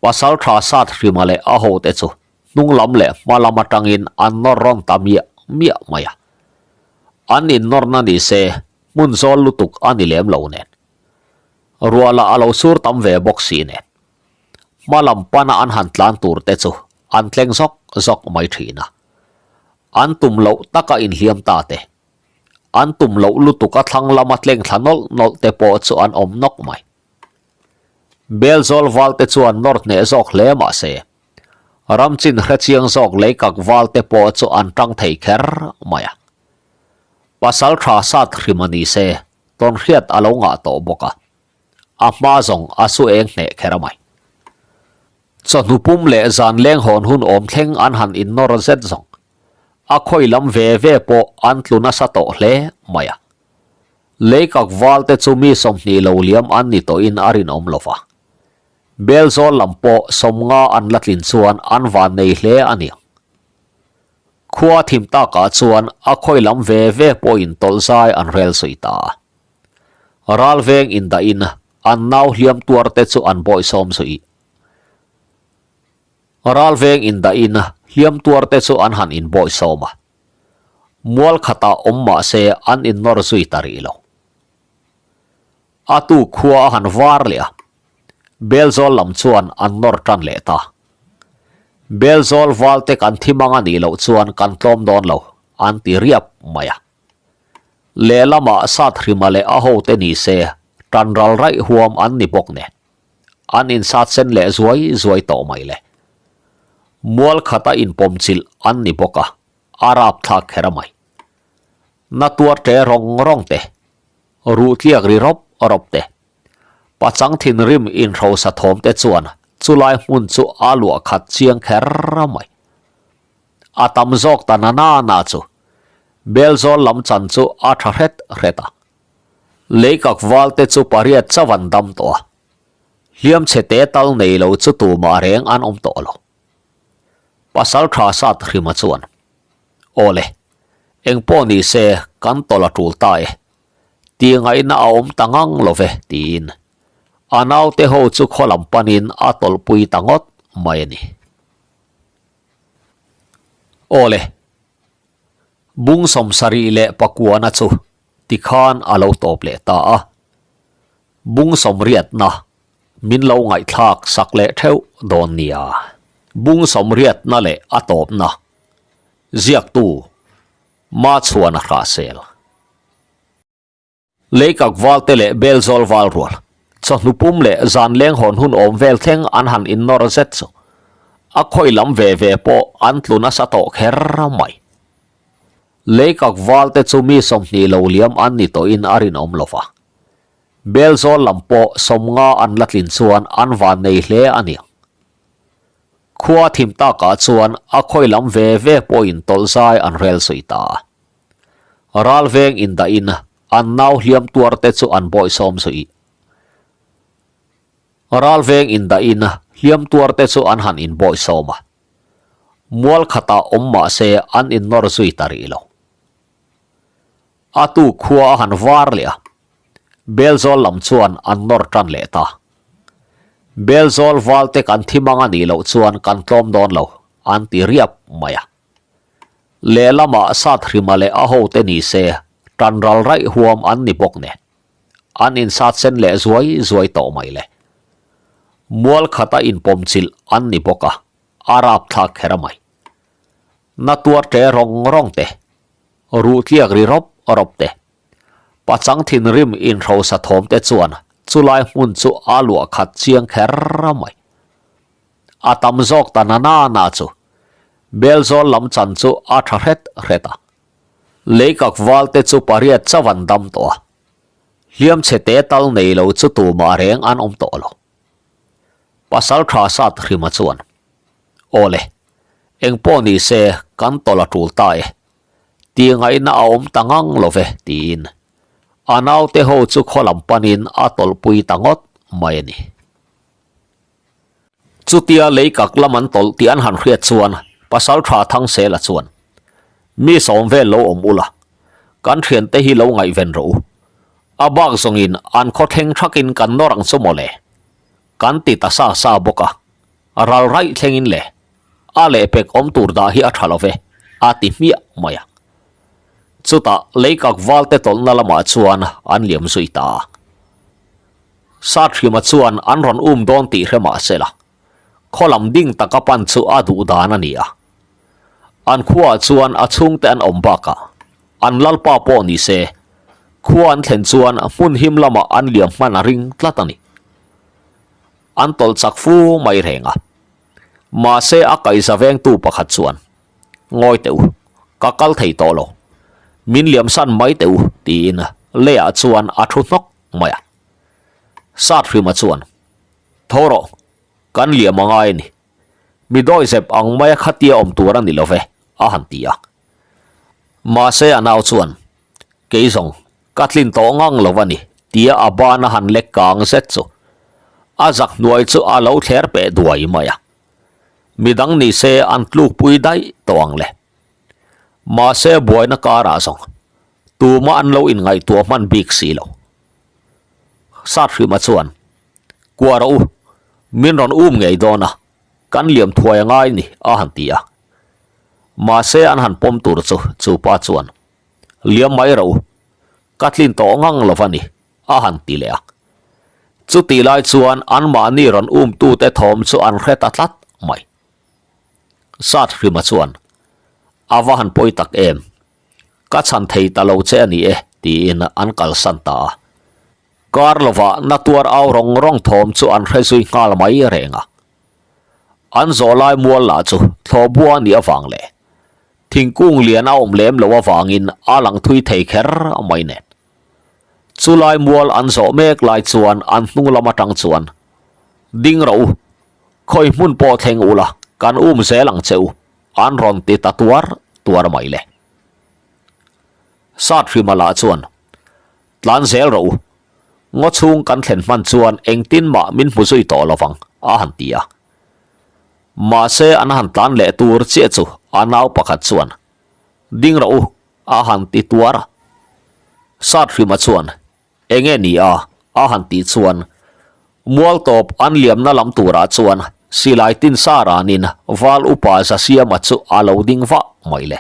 Pasal tha sat hrima leh a hote chu hnung lam leh hma lam atangin an nawr rawn ta miah miah mai a. An innawrna ni se hmun zawl lutuk a ni lem lo nen. Ruah lah a lo sur tam ve bawk si nen. Hma lam pana an han tlan tur te chu an tleng zawk zawk mai thin a. An tum loh taka inhliam ta te. An tum loh lutuk a thlang lama tleng thla nawlh nawlh te pawh chu an awm nawk mai. Belzawl valte chuan nawr hneh zawk hle mah se, ramchin hrechiang zawk leikak valte pawh chu an tang thei kher mai a. Pasal tha sat hrim a ni se, tawnhriat a lo ngah tawh bawk a, a hma zawng a su eng hneh kher mai. Chawhnu pum leh zan leng hawn hun awm thleng an han innawr zet zawng, a khawi lam ve ve pawh an tlu nasa tawh hle mai a. Leikak valte chu mi 20 lo liam an ni tawhin a rinawm lo va. Belzawl lam pawh 50 an la tlin chuan an van nei hle a niang. Khua thim takah chuan a khawi lam ve ve pawhin tawlh zai an rel zui ta a. Ral veng indahin an nau hliam tuarte chu an bawihsawm zui. Ral veng indahin hliam tuarte chu an han inbawihsawm a. Mual khatah awm mah se an innawr zui ta rih lo. A tu khua a han var leh a, Belzawl lam chuan an nawr tan leh ta. Belzawl valte kan thi mang a nih loh chuan kan tlawm dawn lo, an ti riap mai a. Lehlamah Sathrima leh a hote ni se tan ral raih huam an ni bawk nen, an insat sen leh zuai zuai tawh mai le. Mual khata inpawmchilh an ni bawk a, a rapthlak kher mai. Na tuar ṭe rawng rawng te, ruh tliak ri rawp rawp te, pachang thinrim inhrosa thawm te chuan chulai hmun chu a luah khat chiang kher mai. A tam zawk ta na na na chu Belzawl lam chan chu a tha hret hret a. Leikak valte chu pariat chauh an dam tawh a, hliam chhe te tal nei lo chu tumah reng an awm tawh lo. Pasal tha sat hrima chuan, Aw le, eng pawh ni se kan tawlh a tul ta e, tih ngaihna a awm ta ngang lo ve, tiin a naute ho chu khaw lam panin a tawlhpui ta ngawt mai a ni. Aw le, bung 79na chu tikhan a lo tawp leh ta a, bung sawmriatna min lo ngaihthlak sak leh theuh dawn nia. Bung sawmriatna leh a tawpna ziaktu Machhuana Hrahsel. Leikak valte leh Belzawl val rual, chawhnu pum leh zan leng hawn hun awm vel thleng an han innawr zet chu a khawi lam ve ve pawh an tlu nasa tawh kher mai. Leikak valte chu mi 20 lo liam an ni tawhin a rinawm lo va. Belzawl lam pawh 50 an la tlin chuan an vannei hle a niang. Khua thim takah chuan a khawi lam ve ve pawhin tawlh zai an rel zui ta a. Ral veng indahin an nau hliam tuar te chu an bawihsawm zui. Ral veng indahin hliam tuar te chu an han inbawihsawm a. Mual khatah awm mah se an innawr zui ta rih lo. A tu khua a han var leh a, Belzawl lam chuan an nawr tan leh ta. Belzawl valte kan thi mang a nih loh chuan kan tlawm dawn lo, an ti riap mai a. Lehlamah Sathrima leh a hote ni se tan ral raih huam an ni bawk nen, an insat sen leh zuai zuai tawh mai le. Mual khata inpawmchilh an ni bawk a, a rapthlak kher mai. Na tuar ṭe rawng rawng te, ruh tliak ri rawp rawp te, pachang thinrim inhrosa thawm te chuan chulai hmun chu a luah khat chiang kher mai. A tam zawk ta na na na chu Belzawl lam chan chu a tha hret hret a. Leikak val te chu pariat chauh an dam tawh a, hliam chhe te tal nei lo chu tumah reng an awm tawh lo. Pasal tha sat hrima chuan, Aw le, eng pawh ni se kan tawlh a tul ta e, tih ngaihna a awm ta ngang lo ve, tiin a naute ho chu khaw lam panin a tawlhpui ta ngawt mai a ni. Chutia leikak lam an tawlh tih an han hriat chuan Pasal tha Thangsela chuan, Mi sawm vel lo awm ula, kan thiante hi lo ngaihven rawh u. A bak zawngin an khaw thleng thakin kan nawr ang chu mawle. Kan ti ta sa sa bawk a, ral raih thlengin le, a lehpek awm tur dah hi a tha lo ve, a ti hmiah mai a. Chutah leikak valte tawlhna lamah chuan an liam zui ta a. Sathrima chuan an rawn um dawn tih hre mah se la, khaw lam ding taka pan chu a duh dan a ni a. An khuaah chuan a chhungte an awm bakah an lalpa pawh ni se, khua an thlen chuan hmun him lamah an liam hman a ring tlat a ni. An tawlh chak fu mai reng a. Mahse a kaihza vengtu pakhat chuan, Ngawi teh u, ka kal thei tawh lo. Min liamsan mai teh u, tiin leiah chuan a thu hnawk mai a. Sathrima chuan, Tho rawh, kan liam a ngai a ni. Mi dawihzep ang maia khatia awm tur a ni lo ve, a han ti a. Mahse a nau chuan, Kei zawng, ka tlin tawh ngang lo a ni, tia a ban a han lek kang zet chu. A zak hnuai chu a lo thler peh duai mai a. Midang ni se an tlukpui daih tawh ang le. Mahse buaina karah zawng, tumah an lo inngaihtuah hman bik si lo. Sathrima chuan, Kuah rawh u, min rawn um ngei dawn a, kan liam thuai a ngai ni, a han ti a. Mahse an han pawm tur chu chu pa chuan, Liam mai rawh u, ka tlin tawh ngang lo va ni, a han ti leh a. Chutih lai chuan anmahni rawn umtute thawm chu an hre ta tlat mai. Sathrima chuan, A va han pawi tak em? Ka chhan thei ta lo che a ni e, tiin an kalsan ta a. Kar lovah na tuar au rawng rawng thawm chu an hre zui nghal mai reng a. An zawh lai mual lah chu thlawhbua a nih avang leh thingkung lian a awm lem lo avangin a lang thui thei kher mai nen. Chulai mual an zawh mek lai chuan an hnung lam atang chuan, Ding rawh u, khawi hmun pawh thleng ula kan um zel ang che u, an rawn ti ta tuar tuar mai le. Sathrima lah chuan, Tlan zel rawh u, ngaw chhung kan thlen hman chuan engtin mah min hmu zui tawh lo vang, a han ti a. Mahse an han tlan leh tur chiah chu a nau pakhat chuan, Ding rawh u, a han ti tuar a. Sathrima chuan, Enge ni a? a han tih chuan mual tawp an liamna lam turah chuan silai tin sa ranin val upa Zasiama chu a lo ding vah mai le.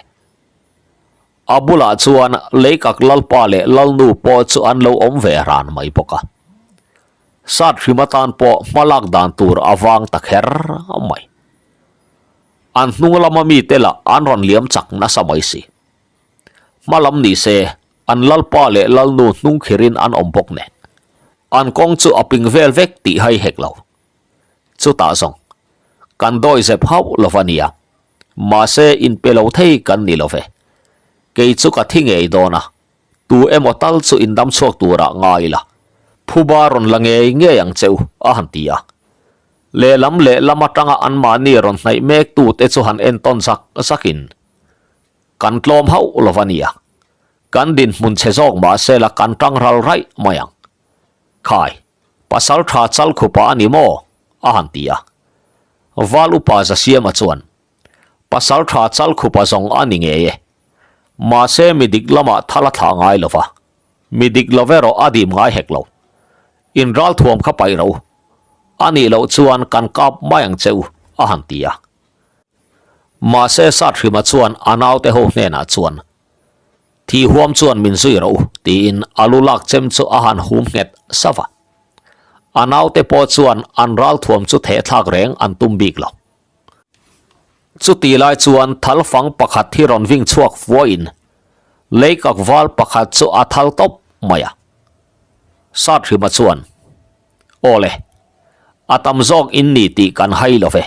A bulah chuan Leikak Lalpa leh Lalnu pawh chu an lo awm ve ran mai bawk a. Sathrima atan pawh hmalak dan tur a vang ta kher mai. An hnung lama mite lah an rawn liam chak nasa mai si. Hma lam ni se, an lalpa leh lalnu hnung khirin an awm bawk nen. An kawng chu a ping vel vek tih hai hek lo. Chutah zawng, kan dawi zep hauh lo va nia. Mahse, inpe lo thei kan ni lo ve. Kei chu ka thi ngei dawn a, tu emaw tal chu indam chhuak turah ngai ila, phuba rawn la ngei ngei ang che u, a han ti a. Lehlam lehlam atanga anmahni rawn hnaih mek tute chu han entawn zak zakin, Kan tlawm hauh lo va nia, kan dinhmun chhe zawk mahse la kan tang ral raih mai ang. Khai, pasal tha chal khupa a ni maw? a han ti a. Val upa Zasiama chuan, Pasal tha chal khupa zawng a ni ngei e. Mahse mi dik lamah thal a thlah ngai lo va, mi dik lo erawh a dim ngai hek lo. In ralthuam kha paih ro. A nih loh chuan kan kap mai ang che u, a han ti a. Mahse Sathrima chuan a naute ho hnenah chuan, Thi huam chuan min zui ro, tiin a lu lak chem chu a han hum nghet sava. A naute pawh chuan an ralthuam chu thehthlak reng an tum bik lo. Chuti lai chuan thal fang pakhat hi rawn ving chhuak fuain leikak val pakhat chu a thal tawp mai a. Sathrima chuan, Aw le, a tam zawk in ni tih kan hai lo ve.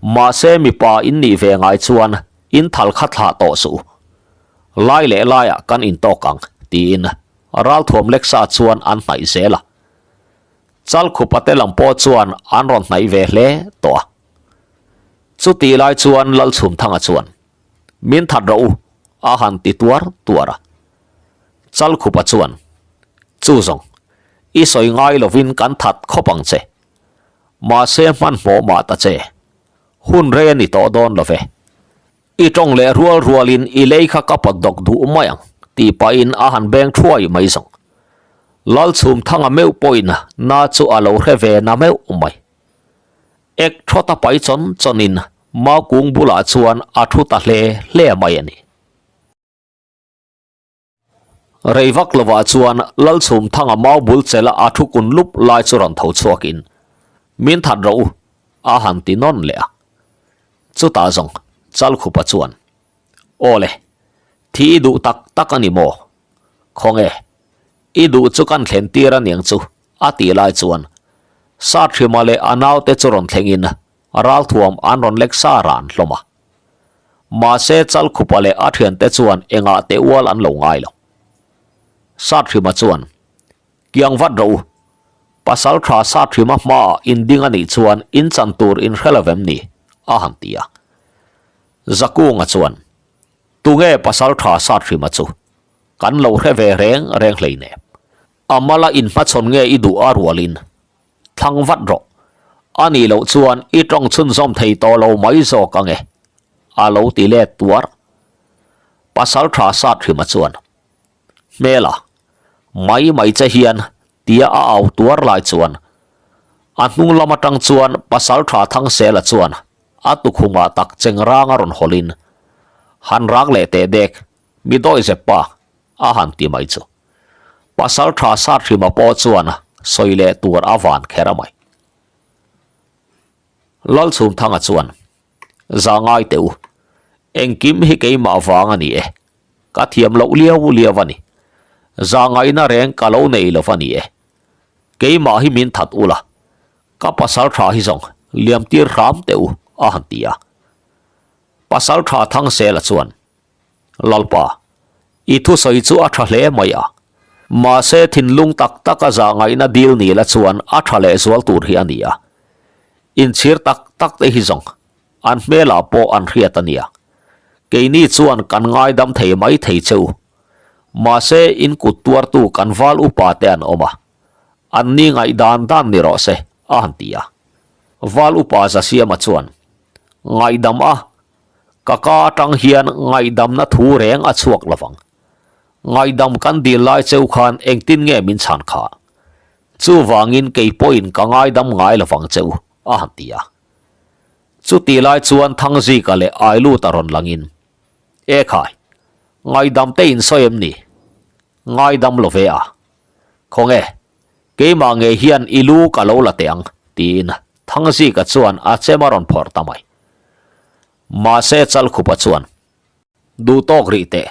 Mahse mipa in nih ve ngai chuan in thal kha thlah tawh suh u. Lai leh laiah kan intawk ang, tiin ralthuam leksa chuan an hnaih zel a. Chalkhupa te lam pawh chuan an rawn hnaih ve hle tawh a. Chutih lai chuan Lalchhumthanga chuan, Min that rawh u, a han ti tuar tuar a. Chalkhupa chuan, Chu zawng, i sawi ngai lovin kan that khawp ang che. Mahse hmanhmawh mah ta che. Hun rei a ni tawh dawn lo ve. I tawng leh rual rualin i lei kha ka pawt dawk duh mai ang, tih pahin a han beng thuai mai zawng. Lalchhumthanga meuh pawhin na chu a lo hre ve na meuh mai. Ek thawt a pai chawn chawnin mau kung bulah chuan a thu ta hle hle mai a ni. Rei vak lovah chuan Lalchhumthanga mau bul chela a thu kun lup lai chu rawn tho chhuakin, Min that rawh u, a han ti nawn leh a. Chutah zawng Chalkhupa chuan, Aw le, thi i duh tak tak a ni maw? Khawnge, i duh chu kan thlen tir a niang chu, a tih lai chuan Sathrima leh a naute chu rawn thlengin ralthuam an rawn lek sa ran hlawm a. Mahse Chalkhupa leh a thiante chuan engah teh ual an lo ngai lo. Sathrima chuan, Kiang vat rawh u, pasal tha Sathrima hmaah in ding a nih chuan in chan tur in hre lo vem ni? a han ti a. Zakunga chuan, Tunge pasal tha Sathrima chu? Kan lo hre ve reng reng hleinem. A mala inhmachhawn nge i duh a rualin thlang vat rawh. A nih loh chuan i tawng chhunzawm thei tawh lo mai zawk ang e, a lo ti let tuar. Pasal tha sat hrima chuan, Hmela, mai mai che hian tia a au tuar lai chuan a hnung lam atang chuan Pasal tha Thangsela chuan a tukhumah tak chengrang a rawn hawlhin, Han rak leh teh dek, mi dawihzep pa, a han ti mai chu. Pasal tha sat hrima pawh chuan sawi leh tur a van kher a mai. Lalchhumthanga chuan, Za ngai teh u, engkim hi keimah vang a ni e, ka thiam loh liau liau a ni. Za ngaihna reng ka lo nei lo va ni e. Keimah hi min that ula, ka pasal tha hi zawng liam tir hram teh u, a han ti a. Pasal tha Thangsela chuan, Lalpa, i thusawi chu a tha hle mai a. Mahse thinlung tak taka zahngaihna dil ni la chuan a tha leh zual tur hi a ni a. Inchhir tak tak te hi zawng an hmelah pawh an hriat a nia. Keini chuan kan ngaidam thei mai thei che u. Mahse in kut tuartu kan val upa te an awm a. An ni ngaih dan dan ni rawh se, a han ti a. Val upa Zasiama chuan, Ngaihdam a, Ka ka atang hian ngaihdamna thu reng a chhuak lovang. Ngaihdam kan dil lai cheu khan engtin nge min chhan kha? Chuvangin kei pawhin ka ngaidam ngai lovang cheu, a han ti a. Chuti lai chuan Thangzika leh Ailuta rawn langin, E khai, ngaihdam te in sawi em ni? Ngaidam lo ve a. Khawnge, keimah ngei hian i lu ka lo la teh ang, tiin Thangzika chuan a chem a rawn phawrh ta mai. Mahse Chalkhupa chuan, Duh tawk rih teh,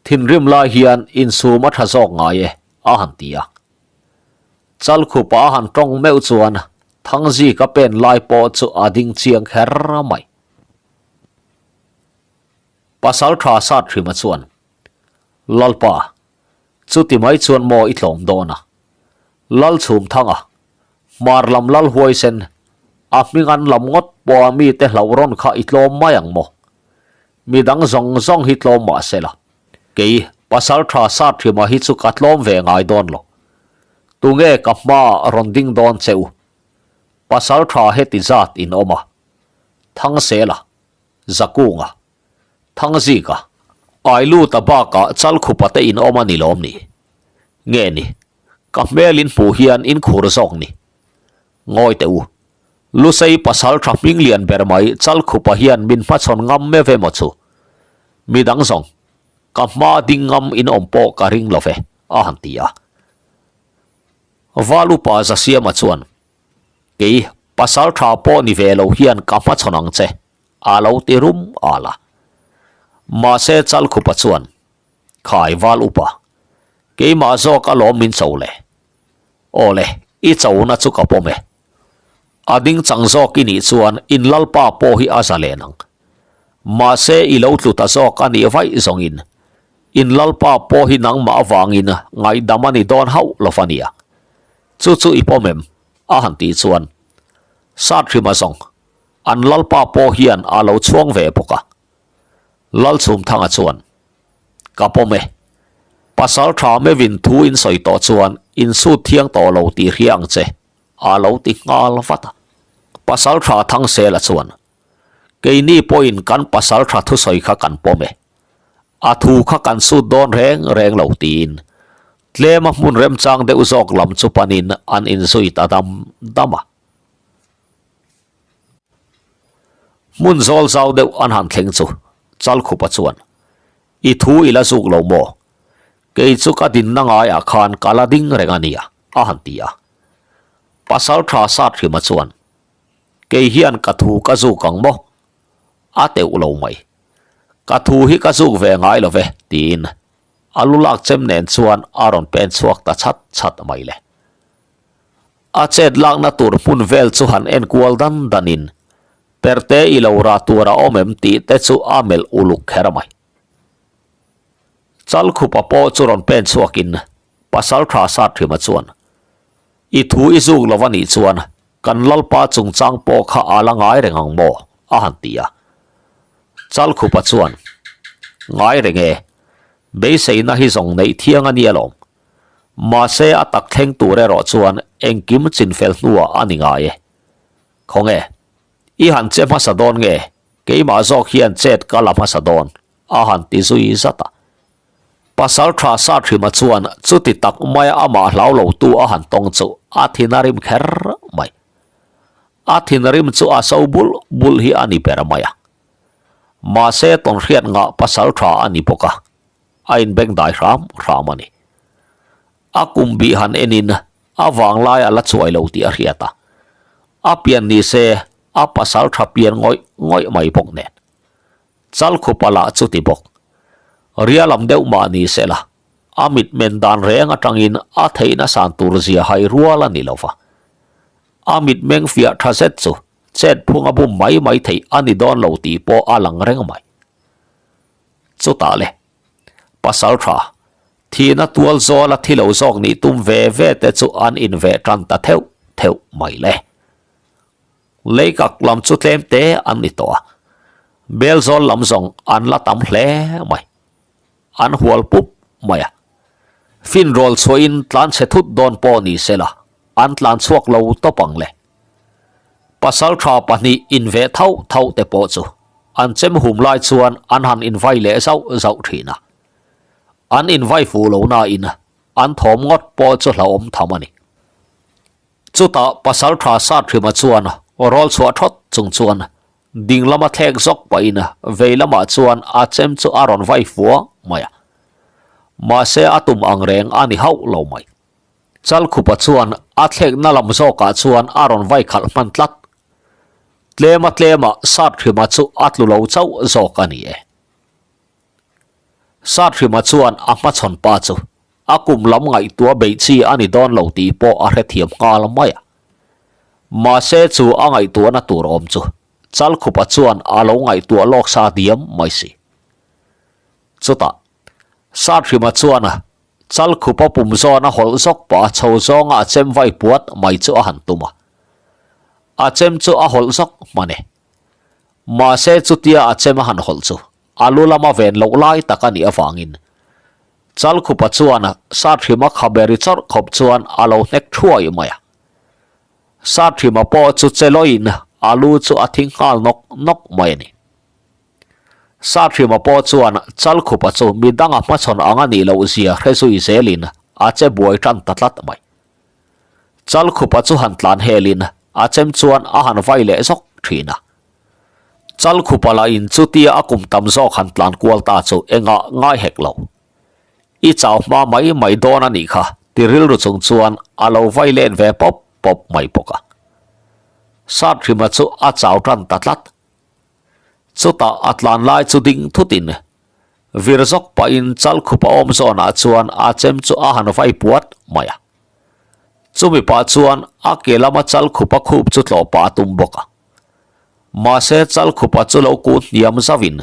thinrim lai hian insum a tha zawk ngai e, a han ti a. Chalkhupa a han tawng meuh chuan Thangzika pen lai pawh chu a ding chiang kher mai. Pasalṭha Sathrima chuan, Lalpa, chuti mai chuan maw i tlawm dawn a? Lalchhumthanga, hmar lam lal huaisen, a hming an lam ngawt pawha mite hlauh rawn kha i tlawm mai ang maw? Mi dang zawng zawng hi tlawm mah se la, kei Pasalṭha Sathrima hi chu ka tlawm ve ngai dawn lo. Tunge ka hmaah rawn ding dawn che u? Pasalṭha heti zat in awm a, Thangsela, Zakunga, Thangzika, Ailuta bakah Chalkhupa te in awm a ni lawm ni? Nge ni, ka hmel in hmuh hian in khur zawk ni? Ngawi teh u, Lusei pasalṭha hming lian ber mai Chalkhupa hian min hmachhawn ngam meuh emaw chu? Midang zawng, ka hma ding ngam in awm pawh ka ring lo ve, a han ti a. Val upa Zasiama chuan, Kei, pasal tha pawh ni ve lo hian ka hmachhawn ang che, a lo ti rum al a. Mahse Chalkhupa chuan, Khai val upa, keimah zawk alawm min cho le. Aw le, i chona chu ka pawm e. A ding chang zawk i nih chuan in lalpa pawh hi a za len ang. Mahse i lo tlu ta zawk a nih vaih zawngin in lalpa pawh hi nangmah avangin ngaihdam a ni dawn hauh lo va nia. Chu chu i pawm em? a han tih chuan Sathrima zawng an lalpa pawh hian a lo chhuang ve bawk a. Lalchhumthanga chuan Ka pawm e. Pasal tha meuhin thu in sawi tawh chuan in sut thiang tawh lo tih hria ang che a lo ti nghal vat a. Pasal tha Thangsela chuan Keini pawhin kan pasal tha thusawi kha kan pawm e. A thu kha kan sut dawn reng reng lo tiin tlema hmun remchang deuh zawk lam chu panin an inzui ta dam dam a. Hmun zawl zau deuh an han thleng chu Chalkhupa chuan, I thu i la zuk lo maw? Kei chu ka dinna ngaiah khan ka la ding reng a nia, a han ti a. Pasal tha Sathrima chuan, Kei hian ka thu ka zuk ang maw? A teuh lo mai. Ka thu hi ka zuk ve ngai lo ve, tiin a lu lak chem nen chuan a rawn pen chhuak ta chhat chhat mai le. A chet lakna tur hmun vel chu han en kual dan danin perte i lo rah tur a awm em tih te chu a melh uluk kher mai. Chalkhupa pawh chu rawn pen chhuakin Pasaltha Sathrima chuan, I thu i zuk lo a nih chuan Kan Lalpa chungchang pawh kha a la ngai reng ang maw? a han ti a. Chalkhupa chuan, Ngai reng e, beiseina hi zawng neih thiang a ni alawm. Mahse a tak thleng tur erawh chuan engkim chinfel hnuah a ni ngai e. Khawnge, i han che hmasa dawn nge, keimah zawk hian chet ka la hmasa dawn, a han ti zui zat a. Pasal tha Sathrima chuan chuti tak maia amah hlau lotu a han tawng chu a thin a rim kher mai. A thinrim chu a so bul bul hi a ni ber mai a. Mahse tawnhriat ngah pasal tha a ni bawk a, a inbengdai hram hram a ni. A kum bih han enin a vanglai a la chuai lo tih a hriat a, a pian ni se a pasal tha pian ngawih ngawih mai bawk nen. Chalkhupa lah chu ti bawk. Ria lam deuh mah ni se la, a mitmen dan reng atangin a theihna san tur zia hai rual a ni lo va. A mitmeng fiah tha zet chu chet phung a bum mai mai theih a ni dawn lo tih pawh a lang reng mai. Chutah le, pasal tha, thihna tual zawl a thi lo zawk nih tum ve ve te chu an inveh tan ta theuh theuh mai le. Leikak lam chu tlem te an ni tawh a, Belzawl lam zawng an la tam hle mai. An hual pup mai a. Finrawl chhuahin tlan chhe thut dawn pawh ni se la, an tlan chhuak lo tawp ang le. Pasaltha pahnih inveh thauh thauh te pawh chu an chem hum lai chuan an han invai leh zauh zauh thin a. An invai fuh lo nain an thawm ngawt pawh chu hlauhawm tham a ni. Chutah Pasaltha Sathrima chuan rawl chhuah thawt chung chuan ding lama thlek zawk pahin vei lamah chuan a chem chu a rawn vai fua mai a. Mahse a tum ang reng a ni hauh lo mai. Chalkhupa chuan a thlekna lam zawkah chuan a rawn vai khalh hman tlat. Tlema tlemah Sathrima chu a tlu lo chauh zawk a ni e. Sathrima chuan a hmachhawn pa chu A kum lam ngaihtuah beih chi a ni dawn lo tih pawh a hrethiam nghal mai a. Mahse chu a ngaihtuahna tur awm chu Chalkhupa chuan a lo ngaihtuah lawk sa diam mai si. Chutah, Sathrima chuan Chalkhupa pum zawn a hawlh zawk pah a chho zawnga a chem vai puat mai chu a han tum a. A chem chu a hawlh zawk hman e. Mahse chutia a chem a han hawlh chu a lu lama ven loh lai tak a nih avangin Chalkhupa chuan Sathrima khabe ri chawrh khawp chuan a lo hnek thuai mai a. Sathrima pawh chu che lawiin a lu chu a thing nghal nawk nawk mai a ni. Sathrima pawh chuan Chalkhupa chu mi danga hmachhawn ang a nih loh zia hre zui zelin a che buai tan ta tlat mai. Chalkhupa chu han tlan helin a chem chuan a han vai leh zawk thin a. Chalkhupa lahin chutia a kum tam zawk han tlan kual ta chu engah ngai hek lo. I chau hma mai mai dawn a nih kha ti rilru chung chuan a lo vai let ve pawp pawp mai bawk a. Sathrima chu a chau tan ta tlat. Chutah a tlan lai chu ding thutin vir zawk pahin Chalkhupa awm zawnah chuan a chem chu a han vai puat mai a. Chumi pah chuan a ke lama Chalkhupa khup chu tlawh pah a tum bawk a. Mahse Chalkhupa chu lo kun hniam zauhin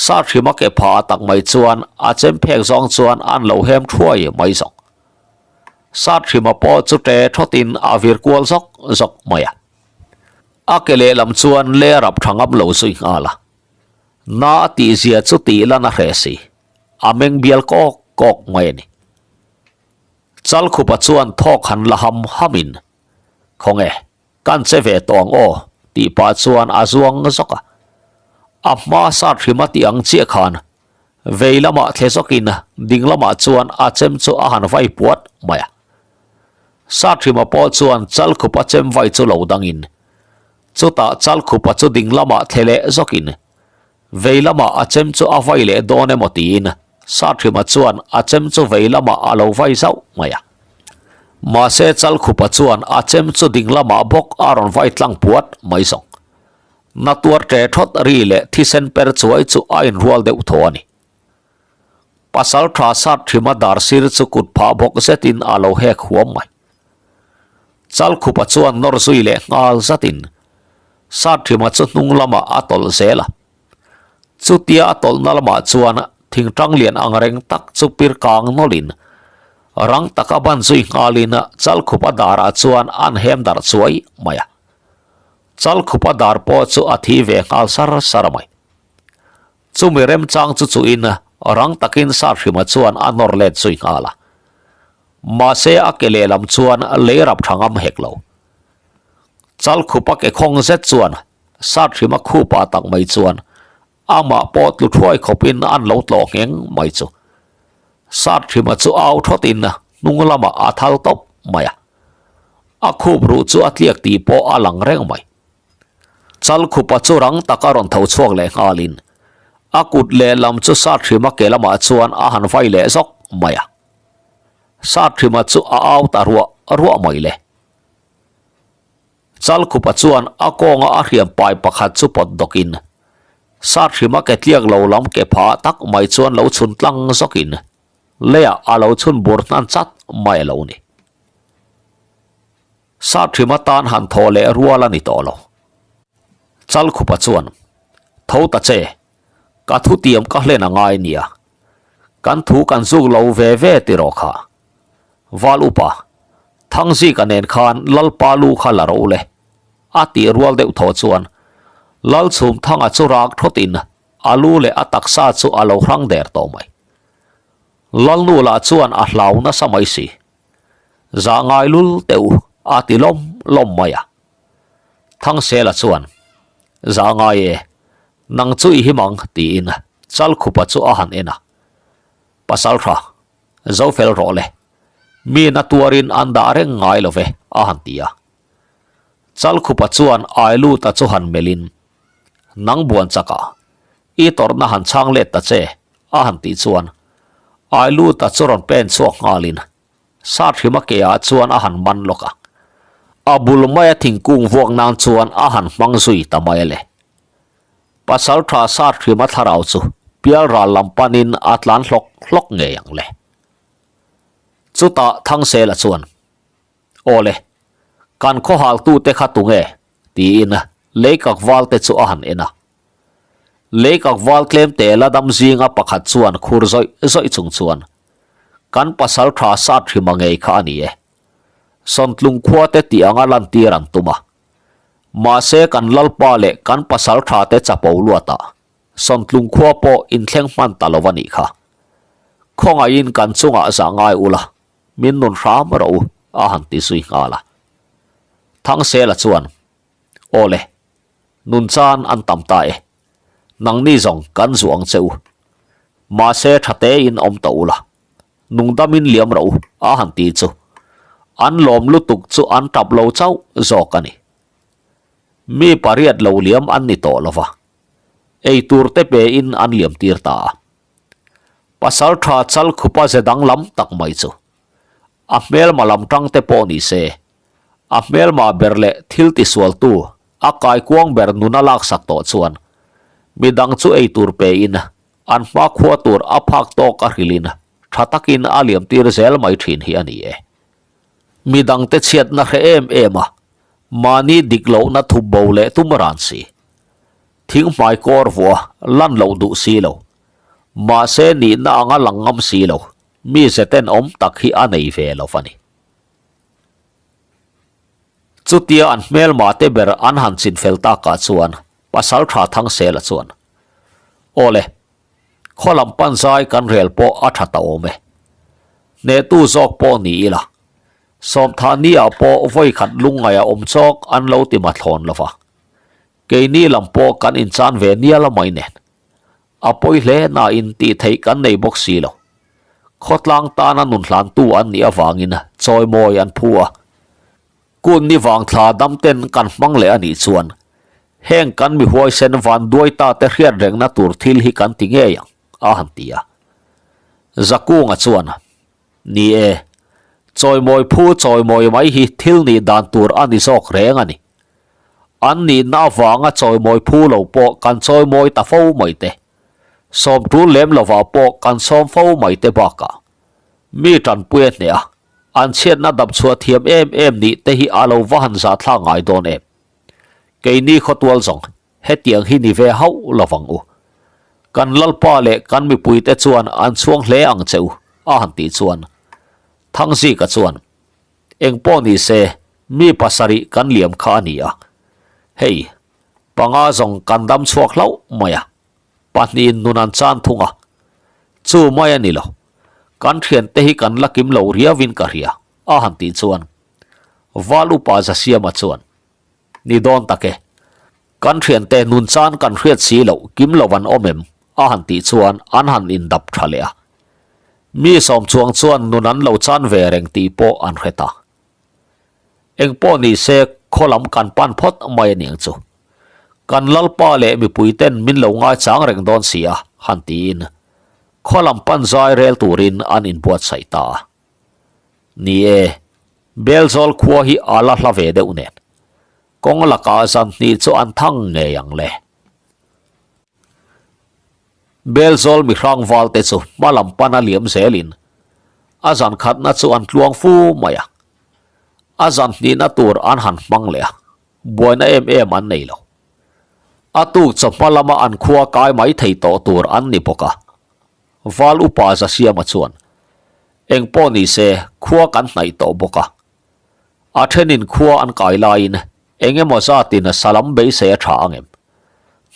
Sathrima ke phah tak mai chuan a chem phek zawng chuan an lo hem thuai mai zawk. Sathrima pawh chu ṭe thawtin a vir kual zawk zawk mai a. A ke lehlam chuan le rap tha ngam lo zui nghal a. Na a tih zia chu tih lan a hre si. A meng bial kawk kawk mai a ni. Chalkhupa chuan thawk han la ham hamin, Khawnge, kan che ve tawh ang aw, tih pah chuan a zuang zawk a. A hma sat hrim a tih ang chiah khan vei lamah thle zawkin ding lamah chuan a chem chu a han vai puat mai a. Sathrima pawh chuan Chalkhupa chem vai chu lo dangin, chutah Chalkhupa chu ding lamah thle leh zawkin, vei lamah a chem chu a vai leh dawn emaw tiin Sathrima chuan a chem chu vei lamah a lo vai zauh mai a. Mahse Chalkhupa chuan a chem chu ding lamah bawk a rawn vai tlang puat mai zawng. Na tuar ṭe thawt ri leh thisen per chuai chu a inrual deuh thaw a ni. Pasal tha sat hrima dar sir chu kut phah bawk zetin a lo hek huam mai. Chalkhupa chuan nawr zui leh nghal zatin sat hrima chu hnung lamah a tawlh zel a. Chutia a tawlhna lamah chuan thingtang lian ang reng tak chu pir kang nawlhin rang taka ban zui nghalin Chalkhupa darah chuan an hem darh chuai mai a. Chalkhupa dar pawh chu a thi ve nghal sar sar mai. Chumi remchang chu chuhin rang takin Sathrima chuan a nawr let zui nghal a. Mahse a ke lehlam chuan lei rap tha ngam hek lo. Chalkhupa ke khawng zet chuan Sathrima khupa tak mai chuan amah pawh tlu thuai khawpin an lo tlawh ngheng mai chu. Sathrima chu au thawtin hnung lamah a thal tawp mai a. A khup ruh chu a tliak tih pawh a lang reng mai. Chalkhupa chu rang taka rawn tho chhuak leh nghalin a kut lehlam chu Sathrima ke lamah chuan a han vai leh zawk mai a. Sathrima chu a au ta ruah ruah mai le. Chalkhupa chuan a kawnga a hriam pai pakhat chu pawt dawkin Sathrima ke tliak lo lam ke phah tak mai chuan lo chhun tlang zawkin leiah a lo chhun bur hnan chat mai a lo ni. Sathrima atan han thaw leh rual a ni tawh lo. Chalkhupa chuan, Tho ta che, ka thutiam ka hlen a ngai nia. Kan thu kan zuk lo ve ve ti rawh kha. Val upa, Thangzika nen khan Lalpa lu kha la ro le, a tih rual deuh thaw chuan Lalchhumthanga chu rak thawtin a lu leh a taksa chu a lo hrang der tawh mai. Lalnu lah chuan a hlau nasa mai si. Zah ngai lul teh u a ti lawm lawm mai a. Thangsela chuan, Zah ngai e, nang chu i him ang tiin Chalkhupa chu a han en a. Pasaltha, zo fel rawh le, mi na tuarin an dah reng ngai lo ve a han ti a. Chalkhupa chuan Ailuta chu han melhin, Nang buan chakah, i tawrhna han chhang let ta che A han tih chuan Ailuta chu rawn pen chhuak nghalin Sathrima ke ah chuan a han man lawk a. A bul maia thingkung vuak nan chuan a han hmang zui ta mai a le. Pasaltha Sathrima thlarau chu pialral lam panin a tlan hlawk hlawk ngei ang le. Chutah Thangsela chuan, Aw le, kan khawhaltute kha tunge? tiin leikak valte chu a han en a. Leikak val tlem te la dam zinga pakhat chuan khur zawih zawih chung chuan, Kan pasal tha sat hrima ngei kha a ni e. Sawntlung khua te tih anga lantir an tum a. Mahse kan lalpa leh kan pasal tha te chapo luatah Sawntlung khua pawh inthleng hman ta lo a nih kha. Khawngaihin kan chungah zah ngai ula, min nun hram rawh u, a han ti zui nghal a. Thangsela chuan, Aw le, nun chan an tam ta e. Nangni zawng kan zuah ang che u. Mahse tha tein awm tawh ula, nungdamin liam rawh u, a han ti chu. An lawm lutuk chu an tap lo chauh zawk a ni. Mi pariat lo liam an ni tawh lova, ei tur te pein an liam tir ta a. Pasal tha chal khupa ze danglam tak mai chu a hmelma lam tang te pawh ni se, a hmelma ber leh thil tisualtu a kaikuang ber nuna laksak tawh chuan midang chu ei tur pein an hmakhua tur a phak tawk a hrilhin tha takin a liam tir zel mai thin hi a ni e. Midangte chhiatna hre em em a, mahni dik lohna thup bo leh tum ran si. Thing hmai kawr vuah lan loh duh si lo. Mahse nihna anga lang ngam si lo, mi ze tenawm tak hi a nei ve lo va ni. Chutia an hmelma te ber an han chin fel takah chuan Pasal Tha Thangsela chuan, Aw le, khaw lam pan zai kan rel pawh a tha ta awm e. Hnehtu zawk pawh ni ila, Sawmthah ni ah pawh vawi khat lungngaih a awm chawk an lo ti mathlawn lo va. Keini lam pawh kan inchan ve nial mai nen. A pawi hle nain tih theih kan nei bawk si lo. Khawtlang tana nun hlantu an nih avangin chawimawi an phu a. Kun ni vang thla dam ten kan hmang leh a nih chuan heng kan mi huaisen van duai ta te hriat rengna tur thil hi kan ti ngei ang, a han ti a. Zakunga chuan, Ni e, chawimawi phu chawimawi mai hi thil nih dan tur a ni zawk reng a ni. An nihna avanga chawimawi phu lo pawh kan chawimawi ta fo mai te, sawm tul lem lovah pawh kan sawm fo mai te bakah mi tanpui a hneh a, an chhiatna dap chhuah thiam em em nih te hi a lo va han zahthlak ngai dawn em. Keini khawtual zawng hetiang hi ni ve hauh lovang u. Kan Lalpa leh kan mipuite chuan an chhuang hle ang che u, a han tih chuan Thangzika chuan, Eng pawh ni se, mi pasarih kan liam kha a ni a. Hei, panga zawng kan dam chhuak hlauh mai a, pahnihin nun an chan thung a. Chu mai a ni lo, kan thiante hi kan la kim lo riauin ka hria, a han tih chuan Val upa Zasiama chuan, Ni dawn tak e, kan thiante nun chan kan hriat si loh kim lo an awm em? a han tih chuan an han indap tha leh a. Mi sawm chuang chuan nun an lo chan ve reng tih pawh an hre ta. Eng pawh ni se khaw lam kan pan phawt mai a niang chu. Kan Lalpa leh mipui ten min lo ngaichang reng dawn si a, han tiin khaw lam pan zai rel turin an inbuatsaih ta a. Ni e, Belzawl khua hi a la hla ve deuh nen. Kawng lakah zan hnih chu an thang ngei ang le. Belzawl mihrang valte chu hma lam pana liam zelin a zan khatna chu an tluang fu mai a. A zan hnihna tur an han hmang leh a, buaina em em an nei lo. A tuk chawhma lama an khua kai mai thei tawh tur an ni bawk a. Val upa Zasiama chuan, Eng pawh ni se, khua kan hnaih tawh bawk a. A thenin khua an kai laiin eng emaw zatin salam beisei a tha ang em?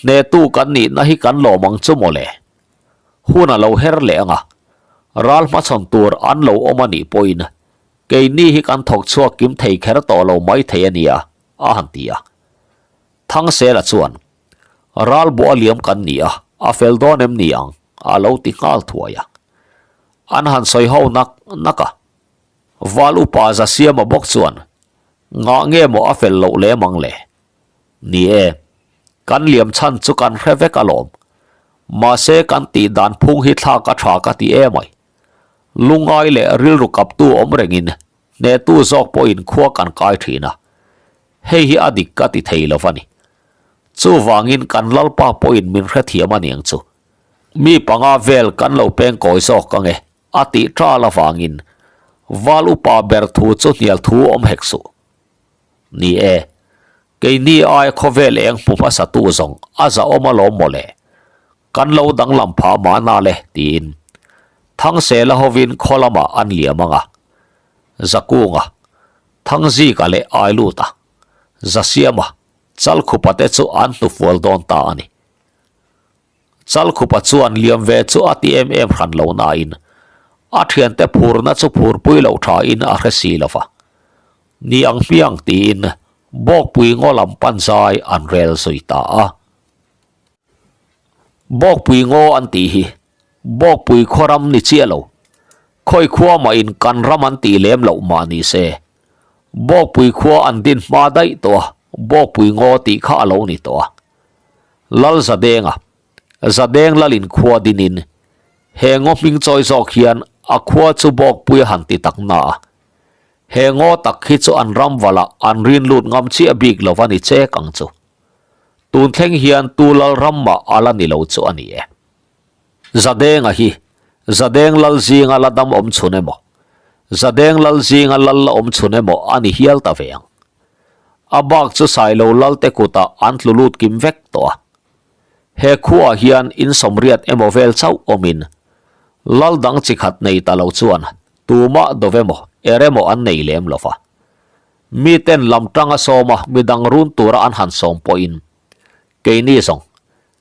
Hnehtu kan nihna hi kan lawm ang chu maw le? Hun a lo her leh ang a, ral hmachhawn tur an lo awm a nih pawhin keini hi kan thawk chhuak kim thei kher tawh lo mai thei a nia, a han ti a. Thangsela chuan, Ral buah liam kan ni a, a fel dawn em ni ang? a lo ti nghal thuai a. An han sawi ho nak nak a. Val upa Zasiama bawk chuan, Ngah nge maw a fel loh lem ang le? Ni e, kan liam chhan chu kan hre vek alawm. Mahse kan tih dan phung hi thlak a tha ka ti em ai. Lungai leh rilru kaptu awm rengin hnehtu zawk pawhin khua kan kai thin a. Hei hi a dik ka ti thei lo va ni. Chuvangin kan Lalpa pawhin min hrethiam a niang chu. Mi panga vel kan lo peng kawi zawk ang e, a tih ṭal avangin Val upa ber thu chu hnial thu awm hek suh. Ni e, keini aia khawvel eng hmu hmasa tu zawng a zahawm alawm maw le? Kan lo danglam phah mahna le tiin Thangsela hovin khaw lamah an liam ang a, Zakunga, Thangzika leh Ailuta, Zasiama, Chalkhupa te chu an hnufual dawn ta a ni. Chalkhupa chuan liam ve chu a ti em em hran lo nain a thiante phurna chu phurpui loh thain a hre si lo va. Ni ang hmiang tiin Bawkpui ngaw lam pan zai an rel zui ta a. Bawkpui ngaw an tih hi Bawkpui khaw ram ni chiah lo, khawi khua mahin kan ram an tih lem loh mah ni se, Bawkpui khua an din hma daih tawh a, Bawkpui ngaw tih kha a lo ni tawh a. Lal Zadenga, Zadeng Lalin khua dinin he ngaw hming chawi zawk hian a khua chu Bawkpui a han ti tak na a, he ngaw tak hi chu an ram valah an rin lut ngam chiah bik lo va ni chek ang chu. Tun thleng hian tu lal ram mah a la ni lo chu a ni e. Zadenga hi Zadeng lal zinga la dam awm chhun emaw, Zadeng lal zinga lal la awm chhun emaw a ni hial ta ve ang. A bak chu Sailo lalte kutah an tlu lut kim vek tawh a. He khuaah hian in sawmriat emaw vel chauh awmin lal dang chi khat nei ta lo chuan tumah do emaw er emaw an nei lem lo va. Miten lam tanga sawma midang run tura an han sawm pawhin keini zawng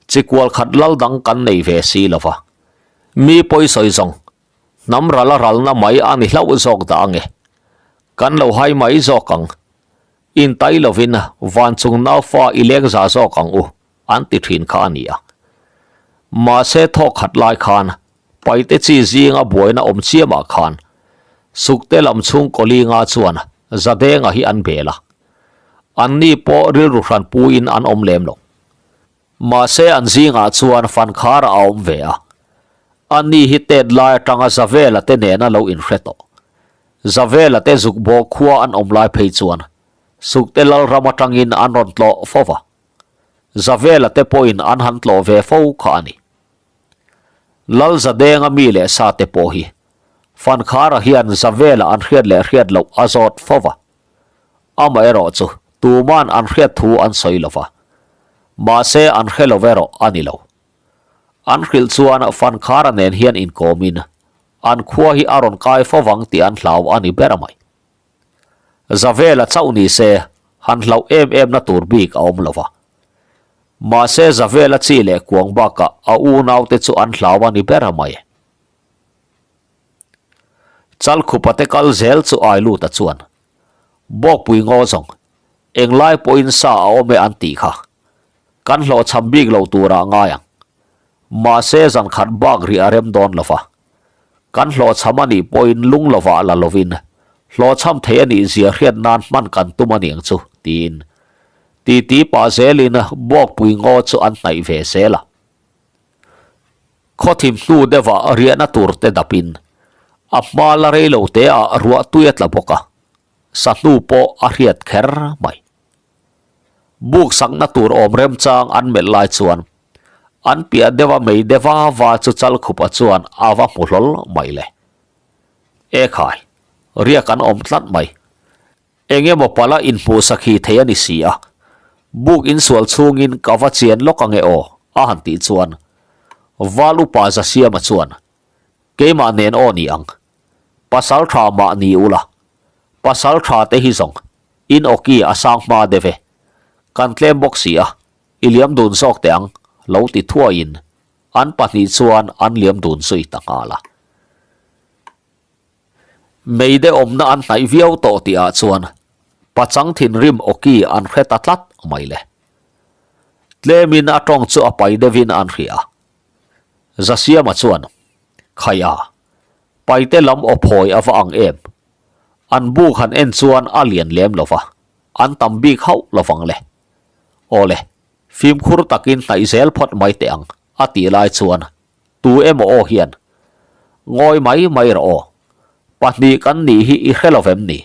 chi kual khat lal dang kan nei ve si lo va. Mi pawisawi zawng hnam rala ralna mai a ni hlauh zawk dah ange. Kan lo hai mai zawk ang. Intai lovin van chung naufa i leng za zawk ang u, an ti thin kha a ni a. Mahse thawk khat lai khan Paite chi zinga buaina awm chiamah khan Sukte lam chhung Kawlinga chuan Zadenga hi an bel a. Anni pawh rilru hran puin an awm lem lo. Mahse an zingah chuan Fankhara a awm ve a, ani hi tet lai atanga Zavela te nena lo inhre tawh. Zavela te zukbawh khua an awm lai phei chuan Sukte Lalram atangin an rawn tlawh fo va, Zavela te pawhin an han tlawh ve fo kha a ni. Lal Zadenga mi leh sa te pawh hi Fankhara hian Zavela an hriat leh hriat loh a zawt fo va. Amaherawh chu tuman an hriat thu an sawi lo va, mahse an hre lo erawh a ni lo. An hrilh chuan Fankhara nen hian inkawmin an khua hi a rawn kai fo vang tih an hlau a ni ber mai. Zavela chauh ni se han hlauh em em na tur bik a awm lo va. Mahse Zavela chi leh kuang bakah a unaute chu an hlau a ni ber mai. Chalkhupa te kal zel chu Ailuta chuan, Bawkpui ngaw zawng, englai pawhin sa a awm e an tih kha. Kan hlawhchham bik lo turah ngai ang. Mahse zan khat bak rih a rem dawn lo va. Kan hlawhchham a nih pawhin lung lovah la lovin hlawhchham thei a nih zia hriat nan hman kan tum a niang chu, tiin titi pah zelin Bawkpui ngaw chu an hnaih ve zel a. Khawthim hnu deuhah riahna tur te dapin a hma la rei lo te ah ruah tui a tla bawk a, sa hnu pawh a hriat kher mai. Buk sakna tur awm remchang an melh lai chuan an piah deuha mei deuha va chu Chalkhupa chuan a va hmu hlawl mai le. Ekhai, riak an awm tlat mai. Eng emaw pala inhmuh sakhi thei a ni si a, buk insual chhungin ka va chian lawk ange aw, a han tih chuan Val upa Zasiama chuan, Keimah nen aw ni ang, pasal tha mah ni ula, pasal tha te hi zawng in awki a sang hma deuh e, kan tlem bawk si a, i liam dun zawk teh ang, lo ti thuaiin an pahnih chuan an liam dun zui ta nghal a. Meide awmna an hnaih viau tawh tih ah chuan pachang thinrim awki an hre ta tlat mai le. Tlemin a tawng chu a pai deuhin an hria. Zasiama chuan, Khai a, paite lam aw phawi a va ang em? An buk han en chuan a lian lem lo va, an tam bik hauh lo vang le. Aw le, fimkhur takin hnaih zel phawt mai teh ang, a tih lai chuan Tu emaw aw hian, Ngawi mai mai rawh aw, pahnih kan nih hi i hre lo vem ni?